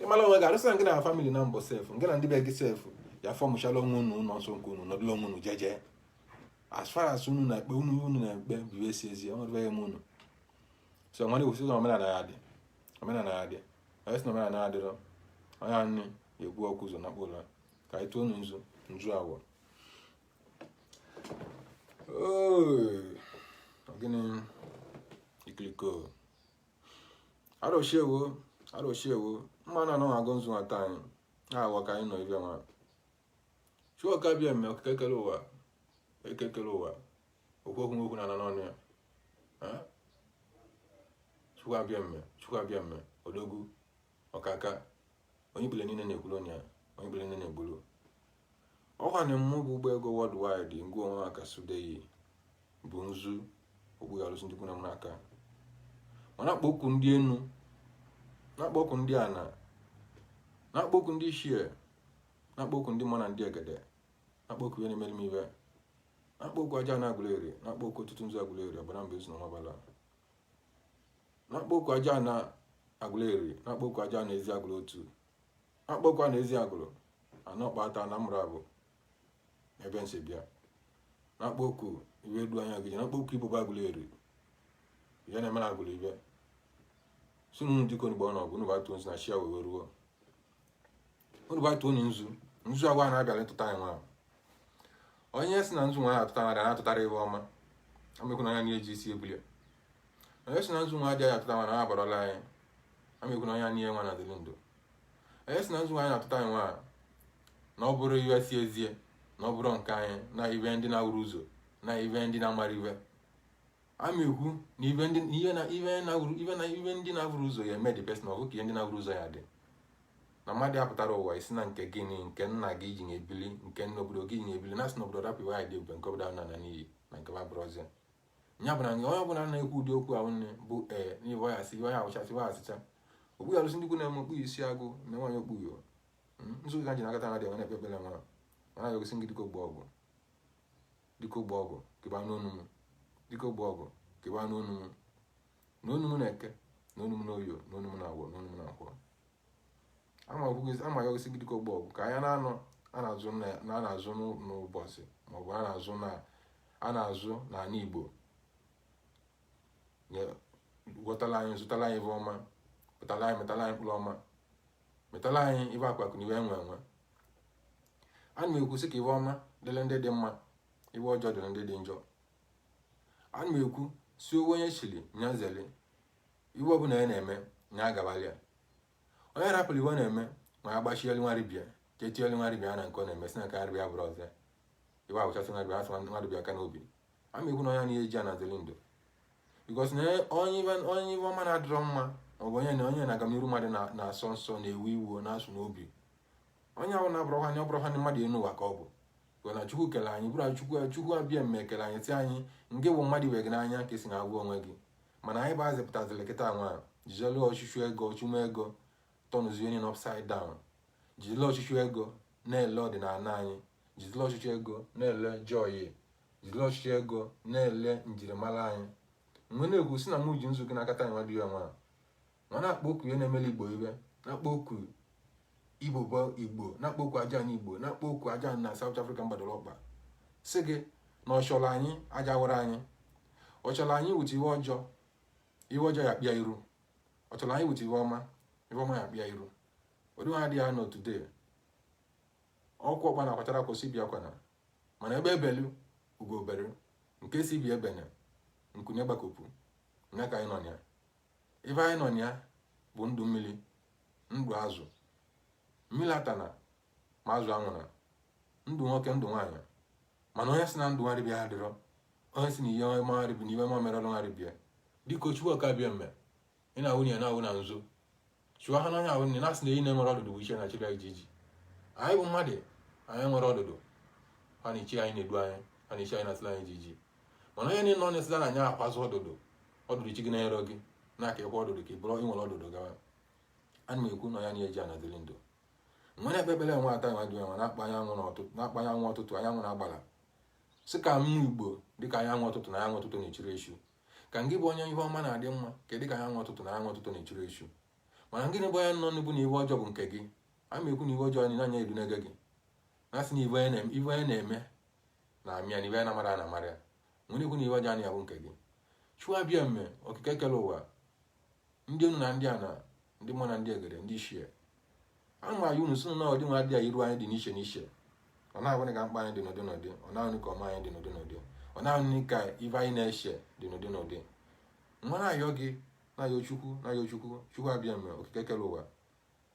Ịmara onwe gị arụsị gị na family na mbọ sef nke na ndị be gị sef ya fọmụchala onwe unu ụlọ nsọ nke unu nọdụla onwe unu jeje as far as unu na-ekpe unu na-ekpe bụ esi ezi ọnọdụ m unu. So nwanne kwụsị na omenala ya dị, omenala ya dị. Onye sị na omenala ya adịrọ, onye anyị egbu ọkụ ụzọ na mkpụrụ ka anyị tụọ unu nzu nzu awọ. Gịnị ikiliko Arụchiewo, arụchiewo, mma na anọ agụ nzu nwata anyị na-awọ ka anyị nọ ibe nwa. Chukwuka bịa mme okike kere ụwa, eke kere ụwa, okwu okwu okwu na n'ọnụ ya. Chukwu abịa mme, Chukwu abịa mme, odogwu, ọkaka, onye ibile niile na-ekwuru onye ya, onye ibile niile na-egburu. Ọkwa na mmụ bụ ụgbọ ego worldwide ngwa onwe aka sudeyi bụ nzu ogbu ya alụsị ndị kwuna m n'aka. Ma na-akpọ okwu ndị enu, na-akpọ okwu ndị ana, na-akpọ okwu ndị ichie, na-akpọ okwu ndị mmụọ na ndị egede, na-akpọ okwu ihe na-emere m ibe, na-akpọ okwu aja na Aguleri, na-akpọ okwu ọtụtụ nzu Aguleri, ọbara mba ezu na ọmabala, na-akpọ okwu aja na Aguleri, na-akpọ okwu aja na ezi agụrụ otu, na-akpọ okwu a na ezi agụrụ anọ kpata na mụrụ abụ ebe nsi bịa, na-akpọ okwu iwe du anya gị, na-akpọ okwu igbo bụ Aguleri, ihe na-emere agụrụ ibe sunu dịka onugbo ọnọgụ unu batuo nzu na chi ya wee ruo unu batuo onye nzu nzu agwa na-abịala ịtụta anyị nwa. Onye si na nzu nwa na-atụta nwa na-atụtara ibe ọma amekwu na anya na-eji isi ebulie. Onye si na nzu nwa adịghị atụta nwa na abarọla anyị amekwu na anya n'ihe nwa na dịrị ndụ. Onye si na nzu nwa na-atụta anyị nwa na ọ bụrụ iwe si ezie na ọ bụrụ nke anyị na ibe ndị na-awụrụ ụzọ na ibe ndị na-amara ibe amekwu na ibe ndị ihe na ibe na-awụrụ ibe na ibe ndị na-awụrụ ụzọ ya eme the person ọ bụ ka ihe ndị na-awụrụ ụzọ ya dị na mmadụ apụtara ụwa isi na nke gịnị nke nna gị ji na-ebili nke nna obodo gị ji na-ebili na sị na obodo rapụ iwe anyị dị ebube nke obodo ahụ na n'iyi na nke babụrọzie ya bụ na onye ọbụla na-ekwu ụdị okwu ahụ nne bụ ee n'iwe ya asị iwe ya awụchasị iwe asịcha ogbu ya alụsị ndị ikwu na-eme okpu isi agụ na nwaanyị okpu yo nzu ga ji nakọta na dị enwe na-ekpe ekpere nwa mana ya gosi gị dịka ogbu ọgwụ dịka ogbu ọgwụ kịba n'onu m dịka ogbu ọgwụ kịba n'onu m na onu m na-eke na onu m na oyo na onu m na agwọ na onu m na nkwọ ama ya gosi gị dịka ogbu ọgwụ ka anya na-anọ a na-azụ na a na-azụ n'ụbọchị maọbụ a na-azụ na a na-azụ n'ala Igbo ghọtala anyị zụtala anyị ife ọma pụtala anyị metala anyị mkpụrụ ọma metala anyị ife akpakụ na ife enwe enwe. Ana m ekwu sị ka ife ọma dịrị ndị dị mma ife ọjọọ dịrị ndị dị njọ. Ana m ekwu si owe onye chiri nya zeli iwe ọbụla ya na-eme nya agabalị ya. Onye rapụrụ iwe na-eme ma ya gbachielu nwaribịa chetielu nwaribịa na nke ọ na-eme si na nke nwaribịa bụrụ ọzọ iwe awụchasị nwaribịa asị nwaribịa aka n'obi. Ama ekwu na onye na-eji anazeli ndụ because na onye ife ọma na-adịrọ mma maọbụ onye na onye na-aga n'iru mmadụ na-asọ nsọ na-ewe iwe na-asụ n'obi onye ahụ na-abụrọkwa anya ọbụrọkwa ndị mmadụ enu ụwa ka ọ bụ bụ na Chukwu kele anyị bụrụ Chukwu Chukwu abịa mme kele anyị si anyị nke bụ mmadụ ibe gị n'anya ka esi na-agwụ onwe gị mana anyị bụ azịpụtazịrị kịta nwa jijelu ọchịchị ego chụma ego tọnụzie onye upside down jidele ọchịchị ego na-ele ọdịnala anyị jidele ọchịchị ego na-ele joy jidele ọchịchị ego na-ele njirimara anyị. Mgbe na-ekwu si na mụ ji nzu gị n'aka taa nwa dị ya nwa ma na-akpọ okwu ihe na-emeli Igbo ibe na-akpọ okwu Igbo bụ Igbo na-akpọ okwu aja anyị Igbo na-akpọ okwu aja na South Africa mgbadoro ọkpa si gị na ọchọrọ anyị aja wụrụ anyị ọchọrọ anyị wute iwe ọjọọ iwe ọjọọ ya kpịa iru ọchọrọ anyị wute iwe ọma iwe ọma ya kpịa iru ụdị nwa adịghị anọ today ọkụ ọkpa na-akwachara kwụsị bịa kwana mana ebe ebelu ugo bere nke si bi ebene nkunye gbakọpụ nya ka anyị nọ ya ife anyị nọ ya bụ ndụ mmiri ndụ azụ mmiri atana ma azụ anwụna ndụ nwoke ndụ nwaanyị mana onye si na ndụ nwarịbịa adịrọ onye si na ihe ọma nwarịbịa na ihe ọma merọrọ nwarịbịa dịka Chukwuka bịa mme ị na-awụ na ya na-awụ na nzu chụọ ha n'anya ahụ nne na-asị na eyi na-enwere ọdụdụ bụ iche na chiri anyị iji anyị bụ mmadụ anyị nwere ọdụdụ ha na iche anyị na-edu anyị ha na iche anyị na-asịla anyị iji mana onye niile ọ na-esida na anya akwazụ ọdụdụ ọdụdụ chi gị na-ere gị na-aka ịkwa ọdụdụ ka ị bụrụ ịnwere ọdụdụ gawa. Ana m ekwu na ya na-eji anadịrị ndụ nwere ekpe ekpere nwa ata nwa dị nwa na-akpa anyanwụ ọtụtụ anyanwụ na-agbala sị ka m Igbo dịka anyanwụ ọtụtụ na anyanwụ ọtụtụ na-echiri echu ka ngị bụ onye ihe ọma na-adị mma ka dịka anyanwụ ọtụtụ na anyanwụ ọtụtụ na-echiri echu mana ngịnị bụ onye nọ n'ubu na ihe ọjọọ bụ nke gị ama ekwu na ihe ọjọọ anyị na-anya edunege gị na sị na ive onye na-eme na amịa na ive na amara na amara ya nwere ekwu na ihe ọjọọ anyị ya bụ nke gị. Chukwu abịa mme okike kere ụwa ndị enu na ndị ana ndị mmụọ na ndị egede ndị ichie ama ya unu sị na ọdị nwa adịghị iru anyị dị n'iche n'iche ọ na-abụghị ka mkpa anyị dị n'ụdị n'ụdị ọ na-ahụ ka ọma anyị dị n'ụdị n'ụdị ọ na-ahụ ka ive anyị na-eche dị n'ụdị n'ụdị nwa na-ayọ gị Na-ayọ Chukwu, na-ayọ Chukwu, Chukwu abịa mme okike kere ụwa.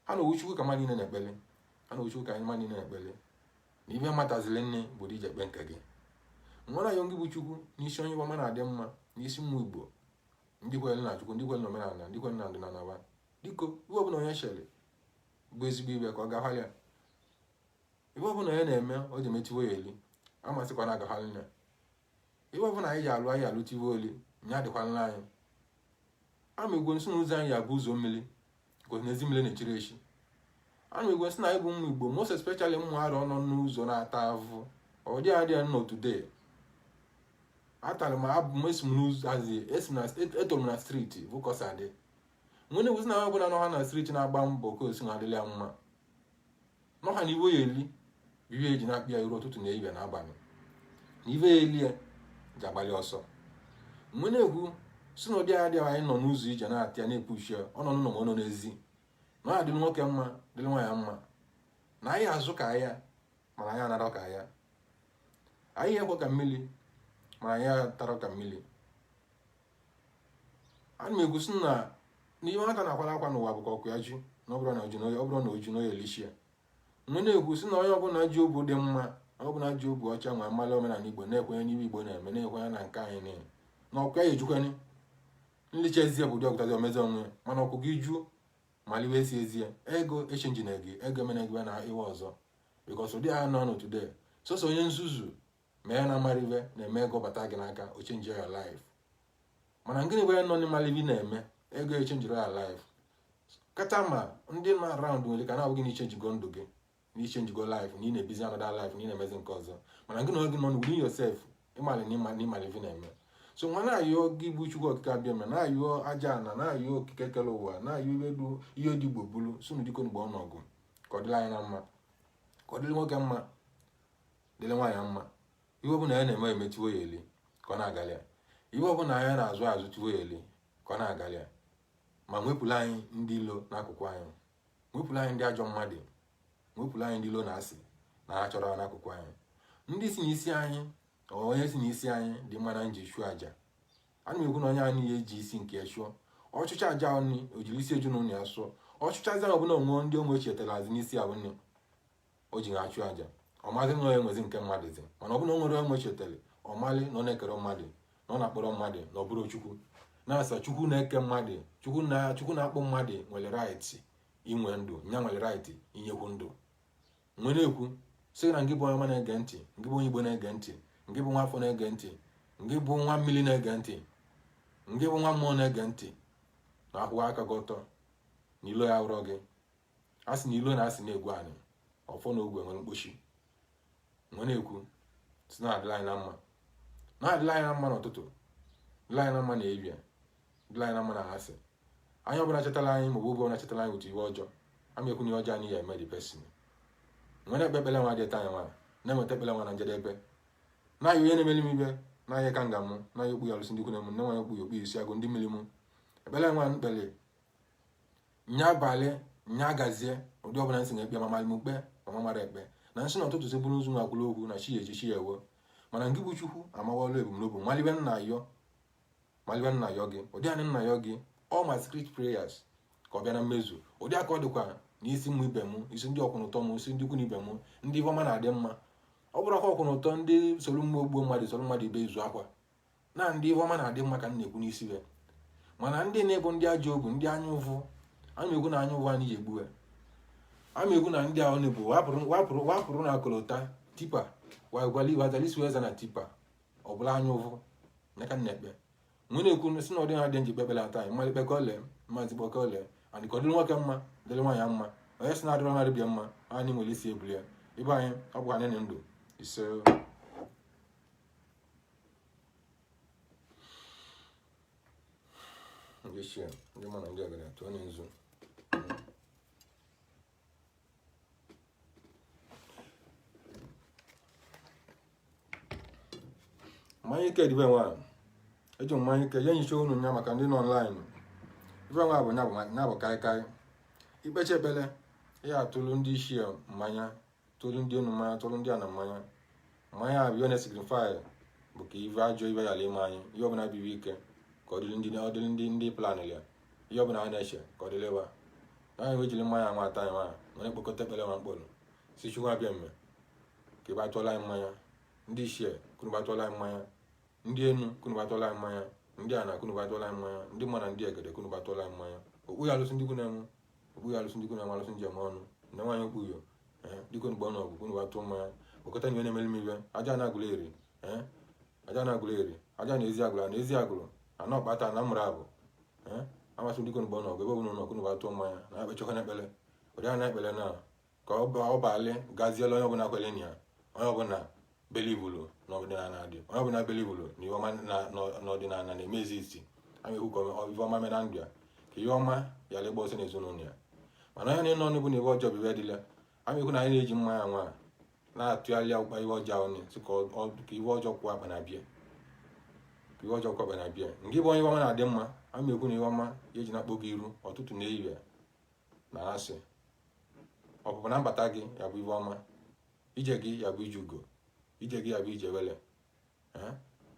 Ha na owu Chukwu ka mmadụ niile na-ekpele, ha na owu Chukwu ka anyị mmadụ niile na-ekpele. Na ibe matazili nne bụ ije ekpe nke gị. Nwa na-ayọ ngị bụ Chukwu n'isi onye ọma na-adị mma, n'isi mmụ Igbo, ndị kwere na Chukwu, ndị kwere na omenala, ndị kwere na ọdịnala ba. Biko, iwe ọbụla onye chere bụ ezigbo ibe ka ọ gagharịa. Iwe ọbụla onye na-eme o ji emetiwe ya eli, amasịkwa na agagharị ya. Iwe ọbụla anyị ji alụ anyị alụ tiwe oli, nya adịkwala anyị. Ama igwe nsị na ụzọ anyị abụ ụzọ mmiri, gosi na ezi mmiri na-echiri echi. Ana m egwe nsị na anyị bụ ụmụ Igbo, most especially ụmụ arọ nọ n'ụzọ na-ata avụ. Ọ dị adị nọ today. Atara m abụ m esi m n'ụzọ azi esi m na etoro m na street bụ kọsa dị. Nwere egwusi na ọbụla nọ ha na street na-agba mbọ ka osi na adịla ya mma. Nọ ha na iwe ya eli, iwe eji na-akpị ya iru ụtụtụ na ehihie na abalị. Na iwe ya eli ya ji agbalị ọsọ. Nwere egwu si na ụdị adị anyị nọ n'ụzọ ije na-atị ya na-epuchi ya, ọ nọ n'ụlọ ma ọ nọ n'ezi. Na ọ adịrị nwoke mma, dịrị nwaanyị mma. Na anyị azụ ka ahịa, mana anyị anara ka ahịa. Anyị ekwe ka mmiri, mana anyị atara ka mmiri. Ana m ekwusi na n'ihe nwata na-akwara akwa n'ụwa bụ ka ọkụ ya ji, na ọ bụrụ na oju na oya elishi ya. Nwe na-ekwu sị na onye ọbụla ji obu dị mma, onye ọbụla ji obu ọcha nwe mmalị omenala Igbo, na-ekwenye n'ihe Igbo na-eme, na-ekwenye na nke anyị niile. Na ọkụ ya ejukwanye nlicha ezie bụ ụdị ọgụtazi omezi onwe, mana ọkụ gị ju maliwe esi ezie ego echenjina gị, ego emena gị na iwe ọzọ. Because ụdị agha nọ today, sọsọ onye nzuzu ma ya na amarive na-eme ego bata gị n'aka, o change your life. Mana gịnị bụ ya nọ n'ịmalive na-eme ego echenjiri your life? Kata ma ndị nọ around nwere ka na-abụghị na ichenjigo ndụ gị, na ichenjigo life, na ị na-ebizi another life, na ị na-emezi nke ọzọ. Mana gị na gị nọ within yourself, ịmalị na ịmalive na-eme. So nwa na-ayọ gị bụ Chukwu okike abịa ma na-ayọ aja ana, na-ayọ okike kere ụwa, na-ayọ ihe dị Igbo bulu sunu dịko mgbe ọnọgụ, ka ọ dịrị anyị na mma, ka ọ dịrị nwoke mma, dịrị nwaanyị mma. Ihe ọbụla ya na-eme emetiwe ya eli ka ọ na-agalị ya. Ihe ọbụla ya na-azụ azụ tiwe ya eli ka ọ na-agalị ya. Ma nwepụrụ anyị ndị ilo n'akụkụ anyị, nwepụrụ anyị ndị ajọ mmadụ, nwepụrụ anyị ndị ilo na-asị na ha chọrọ n'akụkụ anyị. Ndị si n'isi anyị, onye si n'isi anyị dị mma na nji chụọ aja. Ana m ekwu na onye anyị eji isi nke ya chụọ ọchụcha aja ọnị, o jiri isi ezinụlọ ya sụọ ọchụchazi ahụ ọbụla onwe ndị onwe chetara azụ n'isi ahụ nne o ji achụ aja. Ọ mazi na onye nwezi nke mmadụ zi, mana ọ bụla o nwere onwe chetara, ọ malị na ọ na-ekere mmadụ, na ọ na-akpọrọ mmadụ, na ọ bụrụ Chukwu na-asa. Chukwu na-eke mmadụ, Chukwu na-akpọ mmadụ nwere right inwe ndụ, nya nwere right inyekwu ndụ. Nwere ekwu sị na ngị bụ onye ọma na-ege ntị, ngị bụ onye Igbo na-ege ntị, ngị bụ nwa afọ na-ege ntị, ngị bụ nwa mmiri na-ege ntị, ngị bụ nwa mmụọ na-ege ntị, na akwụkwọ aka gị ọtọ na ilo ya wụrọ gị. A sị na ilo na asị na-egwu anyị ọfọ na ogwe nwere mkpochi. Nwere ekwu sị na adịla anyị na mma, na adịla anyị na mma n'ụtụtụ, dịla anyị na mma na ehihie, dịla anyị na mma na asị. Anyị ọbụla chetara anyị maọbụ oge ọbụla chetara anyị otu iwe ọjọọ, ama ekwu na ihe ọjọọ anyị ya eme dị pesin. Nwere ekpe ekpere nwa dị taa anyị nwa na-enweta ekpere nwa na njedebe. Na-ayọ onye na-emeli m ibe, na-ayọ ka nga mụ, na-ayọ okpu ya alụsị ndị ikwu na m, nne nwa okpu ya okpu isi agụ ndị mmiri mụ. Ekpere nwa mkpere nya abalị nya gazie ụdị ọbụla nsị na-ekpe ma mara m ukpe ma mara ekpe na nsị na ụtụtụ si bụrụ ụzọ nwa kwuru okwu na chi eji chi ewo. Mana ngị bụ Chukwu amawalụ ebumnobi malibe nna yọ, malibe nna yọ gị ụdị anyị nna yọ gị all my secret prayers ka ọ bịa na mmezu. Ụdị aka ọ dịkwa n'isi mmụ ibe m, isi ndị ọkwụnụtọ m, isi ndị ikwu na ibe m, ndị ife ọma na-adị mma. Ọ bụrụ akwa ọkwụnụtọ ndị soro mma ogbuo mmadụ, soro mmadụ ibe izu akwa na ndị ife ọma na-adị mma ka m na-ekwu n'isi be. Mana ndị na-ebu ndị ajọ obu, ndị anya ụfụ, ama ekwu na anya ụfụ anyị egbu ya. Ama ekwu na ndị ahụ na-ebu wapụrụ na akọlọta tipa wazalisi weza na tipa ọ bụla anya ụfụ ya ka m na-ekpe. Nwere ekwu sị na ọ dị ha dị njikpe ekpere ata anyị mmalị kpekọ ole mmazi kpọkọ ole and ka ọ dịrị nwoke mma, dịrị nwaanyị mma. Onye sị na adịrọ mmadụ bịa mma, anyị nwere isi ebuli ya ibe anyị ọ bụ anyị na ndụ ise. Ndị shie ndị mma na ndị ọgaranya tụọ nzu. Mmanya ike dịbe nwa eji mmanya ike ya nyicha unu nya maka ndị nọ online. Ife nwa bụ nya bụ kaikai. Ikpecha ekpere ya atụrụ ndị isi mmanya, tụrụ ndị enu mmanya, tụrụ ndị ana mmanya. Mmanya a bụ ihe na-esignify bụ ka ife ajọ ibe ghara ime anyị, ihe ọbụla biri ike ka ọ dịrị ndị ọ dịrị ndị ndị plan ya. Ihe ọbụla a na-eche ka ọ dịlewa na anyị wee jiri mmanya nwa ata anyị nwa nwere kpokọta ekpere nwa mkpụrụ si Chukwu abịa mme ka ị batụọla anyị mmanya, ndị ichie kunu batụọla anyị mmanya, ndị enu kunu batụọla anyị mmanya, ndị ana kunu batụọla anyị mmanya, ndị mma na ndị egede kunu batụọla anyị mmanya. Okpu ya alụsị ndị ikwu na-enwe, okpu ya alụsị ndị ikwu na-enwe, alụsị njem ọnụ na nwaanyị okpu yo ee dịka mgbe ọnụ ọgwụ kunu batụọ mmanya kpokọta na iwe na-emeli m iwe aja na agụrụ eri ee aja na agụrụ eri aja na ezi agụrụ na ezi agụrụ ana ọkpata na mụrụ abụ ee amasị dịka mgbe ọnụ ọgwụ ebe ọbụla ụlọ kunu batụọ mmanya na akpechakwa na ekpele ụdị a na-ekpele na ka ọ balị gaziela onye ọbụla kwele na ya, onye ọbụla belivulu na ọdịnala dị, onye ọbụla belivulu na ihe ọma n'ọdịnala na-emezi isi ama ekwu ka ife ọma mee na ndụ ya, ka ihe ọma yara ịgba ọsọ n'ezinụlọ ya. Mana onye na-enọ ọnụ bụ na ife ọjọọ bụ ife dịla ama ekwu na anyị na-eji mmanya nwa na-atụgharị akwụkwọ ihe ọjọọ ahụ sị ka ife ọjọọ kwụọ akpa na bịa, ka ihe ọjọọ kwụọ akpa na bịa. Nke bụ onye ihe ọma na-adị mma ama ekwu na ihe ọma ya eji na-akpọ gị iru ọtụtụ na ehihie na asị ọpụpụ na mbata gị ya bụ ife ọma, ije gị ya bụ ije ugo, ije gị ya bụ ije wele.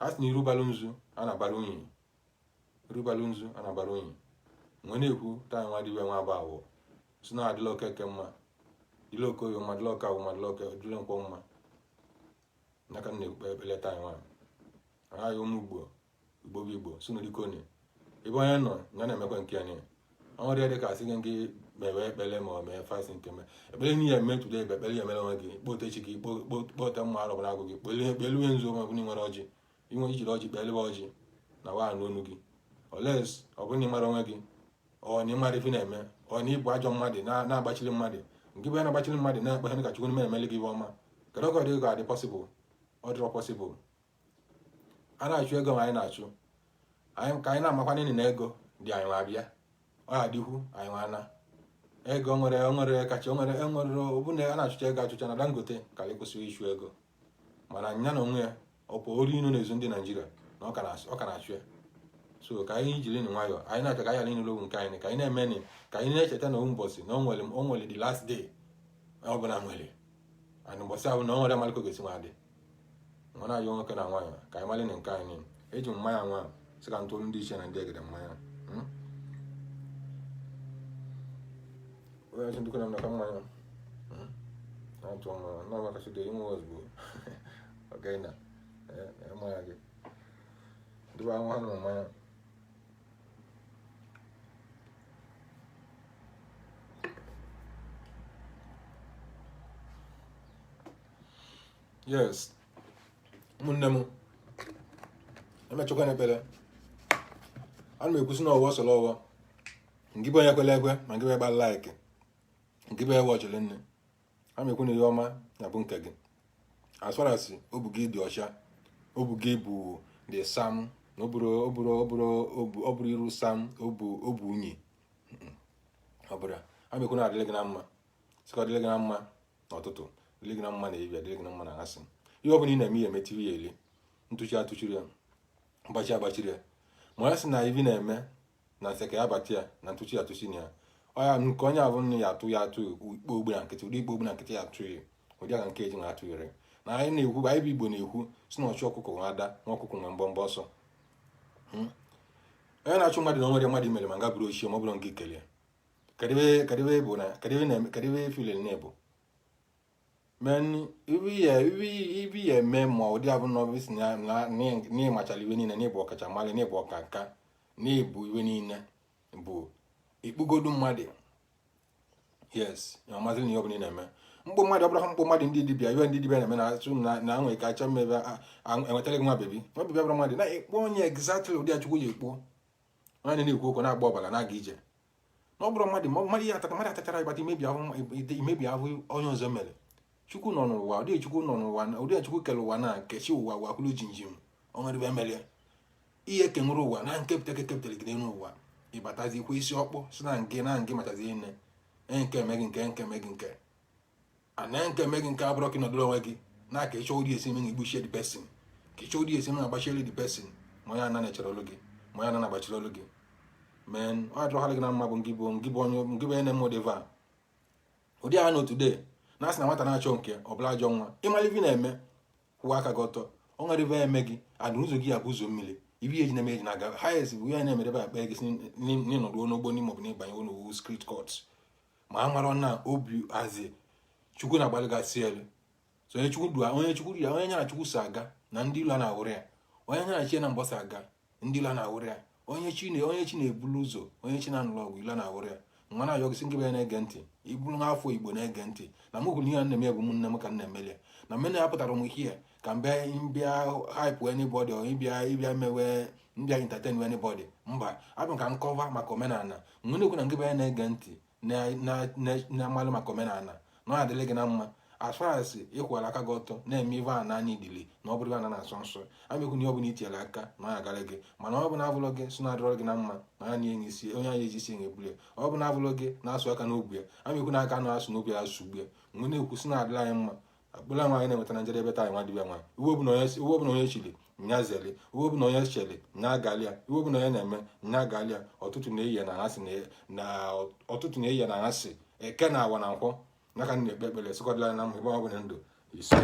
A sị na iru balụ nzu a na-abara unyi, iru balụ nzu a na-abara unyi. Nwe na-ekwu taa nwa dịbe nwa abụ awọ si na adịla okeke mma, dịla okoye mma, dịla ọka mma, dịla oke dịla nkwọ mma. N'aka m na-ekpe ekpele taa nwa aghaghị ụmụ Igbo, Igbo bụ Igbo si n'olikoni ebe onye nọ ya na-emekwa nke ya niile. Ọnwụ dị ka asị gị gị mewe ekpele ma ọ mee fasting nke mee ekpele niile eme today bụ ekpele ya emere onwe gị, kpote chi gị, kpote mma arụ ọbụla agụ gị, kpeluwe nzu ma ọ bụ na ị nwere ọjị, inwe ijiri ọjị kpelewe ọjị na wa n'onu gị oles ọ bụrụ na ị mara onwe gị, ọ na ị mara ife na-eme, ọ na ịbụ ajọ mmadụ na-agbachiri mmadụ nke bụ ya na-agbachiri mmadụ na-ekpe ha ka Chukwu na emeli gị ife ọma. Kedu ka ọ dị ka adị possible? Ọ dịrọ possible. A na-achụ ego ma anyị na-achụ anyị ka anyị na-amakwa nini na ego dị anyị nwa abịa ọ ya adịkwu anyị nwa na ego nwere nwere kacha nwere enwere ọbụna a na-achụcha ego achụcha na Dangote ka anyị kwụsịrị ịchụ ego, mana nya na onwe ya ọ pụ ori inu na-ezu ndị Naijiria na ọ ka na-achụ ya. So ka anyị jiri nwayọọ anyị na-achọ ka anyị ghara ịnụrụ okwu nke anyị ka anyị na-eme ka anyị na-echeta na ụbọchị na o nwere the last day ọ bụla nwere and ụbọchị ahụ na o nwere amalịka ga-esi nwa dị nwa na-ayọ nwoke na nwaanyị ka anyị malị na nke anyị eji m mmanya nwa sị ka ntụrụ ndị ichie na ndị egede mmanya onye ndị kwere m naka mmanya na-atụ mmanya na ọmakasị dị inwe ozugbo ọgaina mmanya gị dịba nwa na mmanya. Yes, ụmụnne m emechakwa n'ekpere ana m ekwusi na ọwọ sọrọ ọwọ nke bụ onye kwere ekwe ma nke bụ gba like nke bụ ewe ọchịrị nne ana m ekwu na ihe ọma na bụ nke gị as far as obu gị dị ọcha, obu gị bụ the sam na ọ bụrụ iru sam obu unyi ọ bụrụ ana m ekwu na adịrị gị na mma sị ka ọ dịrị gị na mma n'ụtụtụ, dịrị gị na mma na ehihie, dịrị gị na mma na asị ihe ọ bụla ị na-eme ihe emetiri ya eli ntụchi atụchiri ya mgbachi agbachiri ya ma onye sị na ivi na-eme na nsị ka ya bata ya na ntụchi atụchi na ya ọ ya nke onye abụ nne ya atụ ya atụ ikpe ogbe na nkịtị ụdị ikpe ogbe na nkịtị ya atụ ya ụdị aka nke eji na atụghere na anyị na-ekwu anyị bụ Igbo na-ekwu si na ọchụ ọkụkọ nwe ada nwa ọkụkọ nwe mbọ mbọ ọsọ. Onye na-achụ mmadụ na o nwere mmadụ mere ma nga bụrụ ochie ma ọ bụrụ nke kelee kedu ebe bụ na kedu ebe efilel na-ebu men ibi ya eme ma ụdị abụ na ọbụ si na n'ịmachala iwe niile n'ịbụ ọkachamara n'ịbụ ọkanka n'ịbụ iwe niile bụ ikpugodu mmadụ. Yes, ya amazị na ihe ọbụla ị na-eme mkpụ mmadụ ọ bụrụ mkpụ mmadụ ndị dibịa iwe ndị dibịa na-eme na asụ na nwere ka achọ mmebe enwetara gị nwa bebi nwa bebi abụrụ mmadụ na-ekpo onye exactly ụdị Chukwu ji ekpo onye na-ekwu okwu na-agba ọbara na-aga ije na ọ bụrụ mmadụ mmadụ ihe atata mmadụ atachara ịbata imebi ahụ onye ọzọ mere. Chukwu nọ n'ụwa ụdị Chukwu nọ n'ụwa ụdị Chukwu kere ụwa na nkechi ụwa ụwa kwuru jinjim o nwere ebe mere ihe kenwere ụwa na nkepụta kekepụtara gị n'elu ụwa ịbatazi ikwe isi ọkpọ si na nke na nke machazi nne nke eme gị nke nke eme gị nke ana nke eme gị nke abụrụ ka ịnọdụrụ onwe gị na ka ịchọ ụdị esi eme na igbuchie the person ka ịchọ ụdị esi eme na agbachiere the person ma onye ana na-echere olu gị ma onye ana na-agbachiri olu gị men ọ adịrọgharị gị na mma bụ ngị bụ ngị bụ onye ngị bụ onye na-eme ụdị va ụdị a nọ today na asị na nwata na-achọ nke ọ bụla ajọ nwa ịmara ife na-eme kwụwa aka gị ọtọ ọ nwere ife eme gị adị ụzọ gị ya bụ ụzọ mmiri Ibe ihe eji na-eme eji na-aga highest bụ ihe na-emedebe akpa gị si n'ịnọdụ n'ogbo n'ime maọbụ n'ịbanye n'owu street court, ma a mara na obi azi Chukwu na-agbalị gasị elu. So onye Chukwu du, onye Chukwu ya, onye nyara Chukwu so aga na ndị ilu a na-awụrụ ya, onye nyara chi na mbọsa aga, ndị ilu a na-awụrụ ya, onye chi na-ebulu ụzọ, onye chi na-anụrụ ọgụ, ilu a na-awụrụ ya. Nwa na-ayọ gị sị ngị bịa na-ege ntị, iburu n'afọ Igbo na-ege ntị na m kwuru ihe a na-eme bụ ụmụnne m ka m na-emeli ya na mmene ya pụtara m ihe ka mbe mbịa hype anybody or ịbịa mewe mbịa entertain anybody. Mba, abụ ka m kọva maka omenala. Mgbe na-ekwu na ngị bịa na-ege ntị na-amalụ maka omenala na ọ adịrị gị na mma, as far as ịkwụwara aka gị ọtọ na-eme ife a naanị idili na ọ bụrụ ife a na-asọ nsọ amekwu na ihe ọ bụla itinyere aka na ọ agara gị. Mana ọ bụ na abụlọ gị so na adịrọ gị na mma na ya na-enye isi onye anyị eji isi enye ya, ọ bụ na abụlọ gị na-asụ aka n'obi ya, amekwu na aka na-asụ n'obi ya asụgbu ya. Mgbe na-ekwu si na-adịrị anyị mma, akpụla nwaanyị na-enweta na njedebe taa nwa dibịa nwaanyị. Iwe ọbụla onye chiri nya zeli, iwe ọbụla onye cheli nya agalịa, iwe ọbụla onye na-eme nya agalịa. Ọtụtụ na-eyi na ha si na ọtụtụ na-eyi na ha si eke na awa na nkwọ n'aka na-ekpe ekpere sịkọdịla na mma ebe ọ bụla ndụ ise.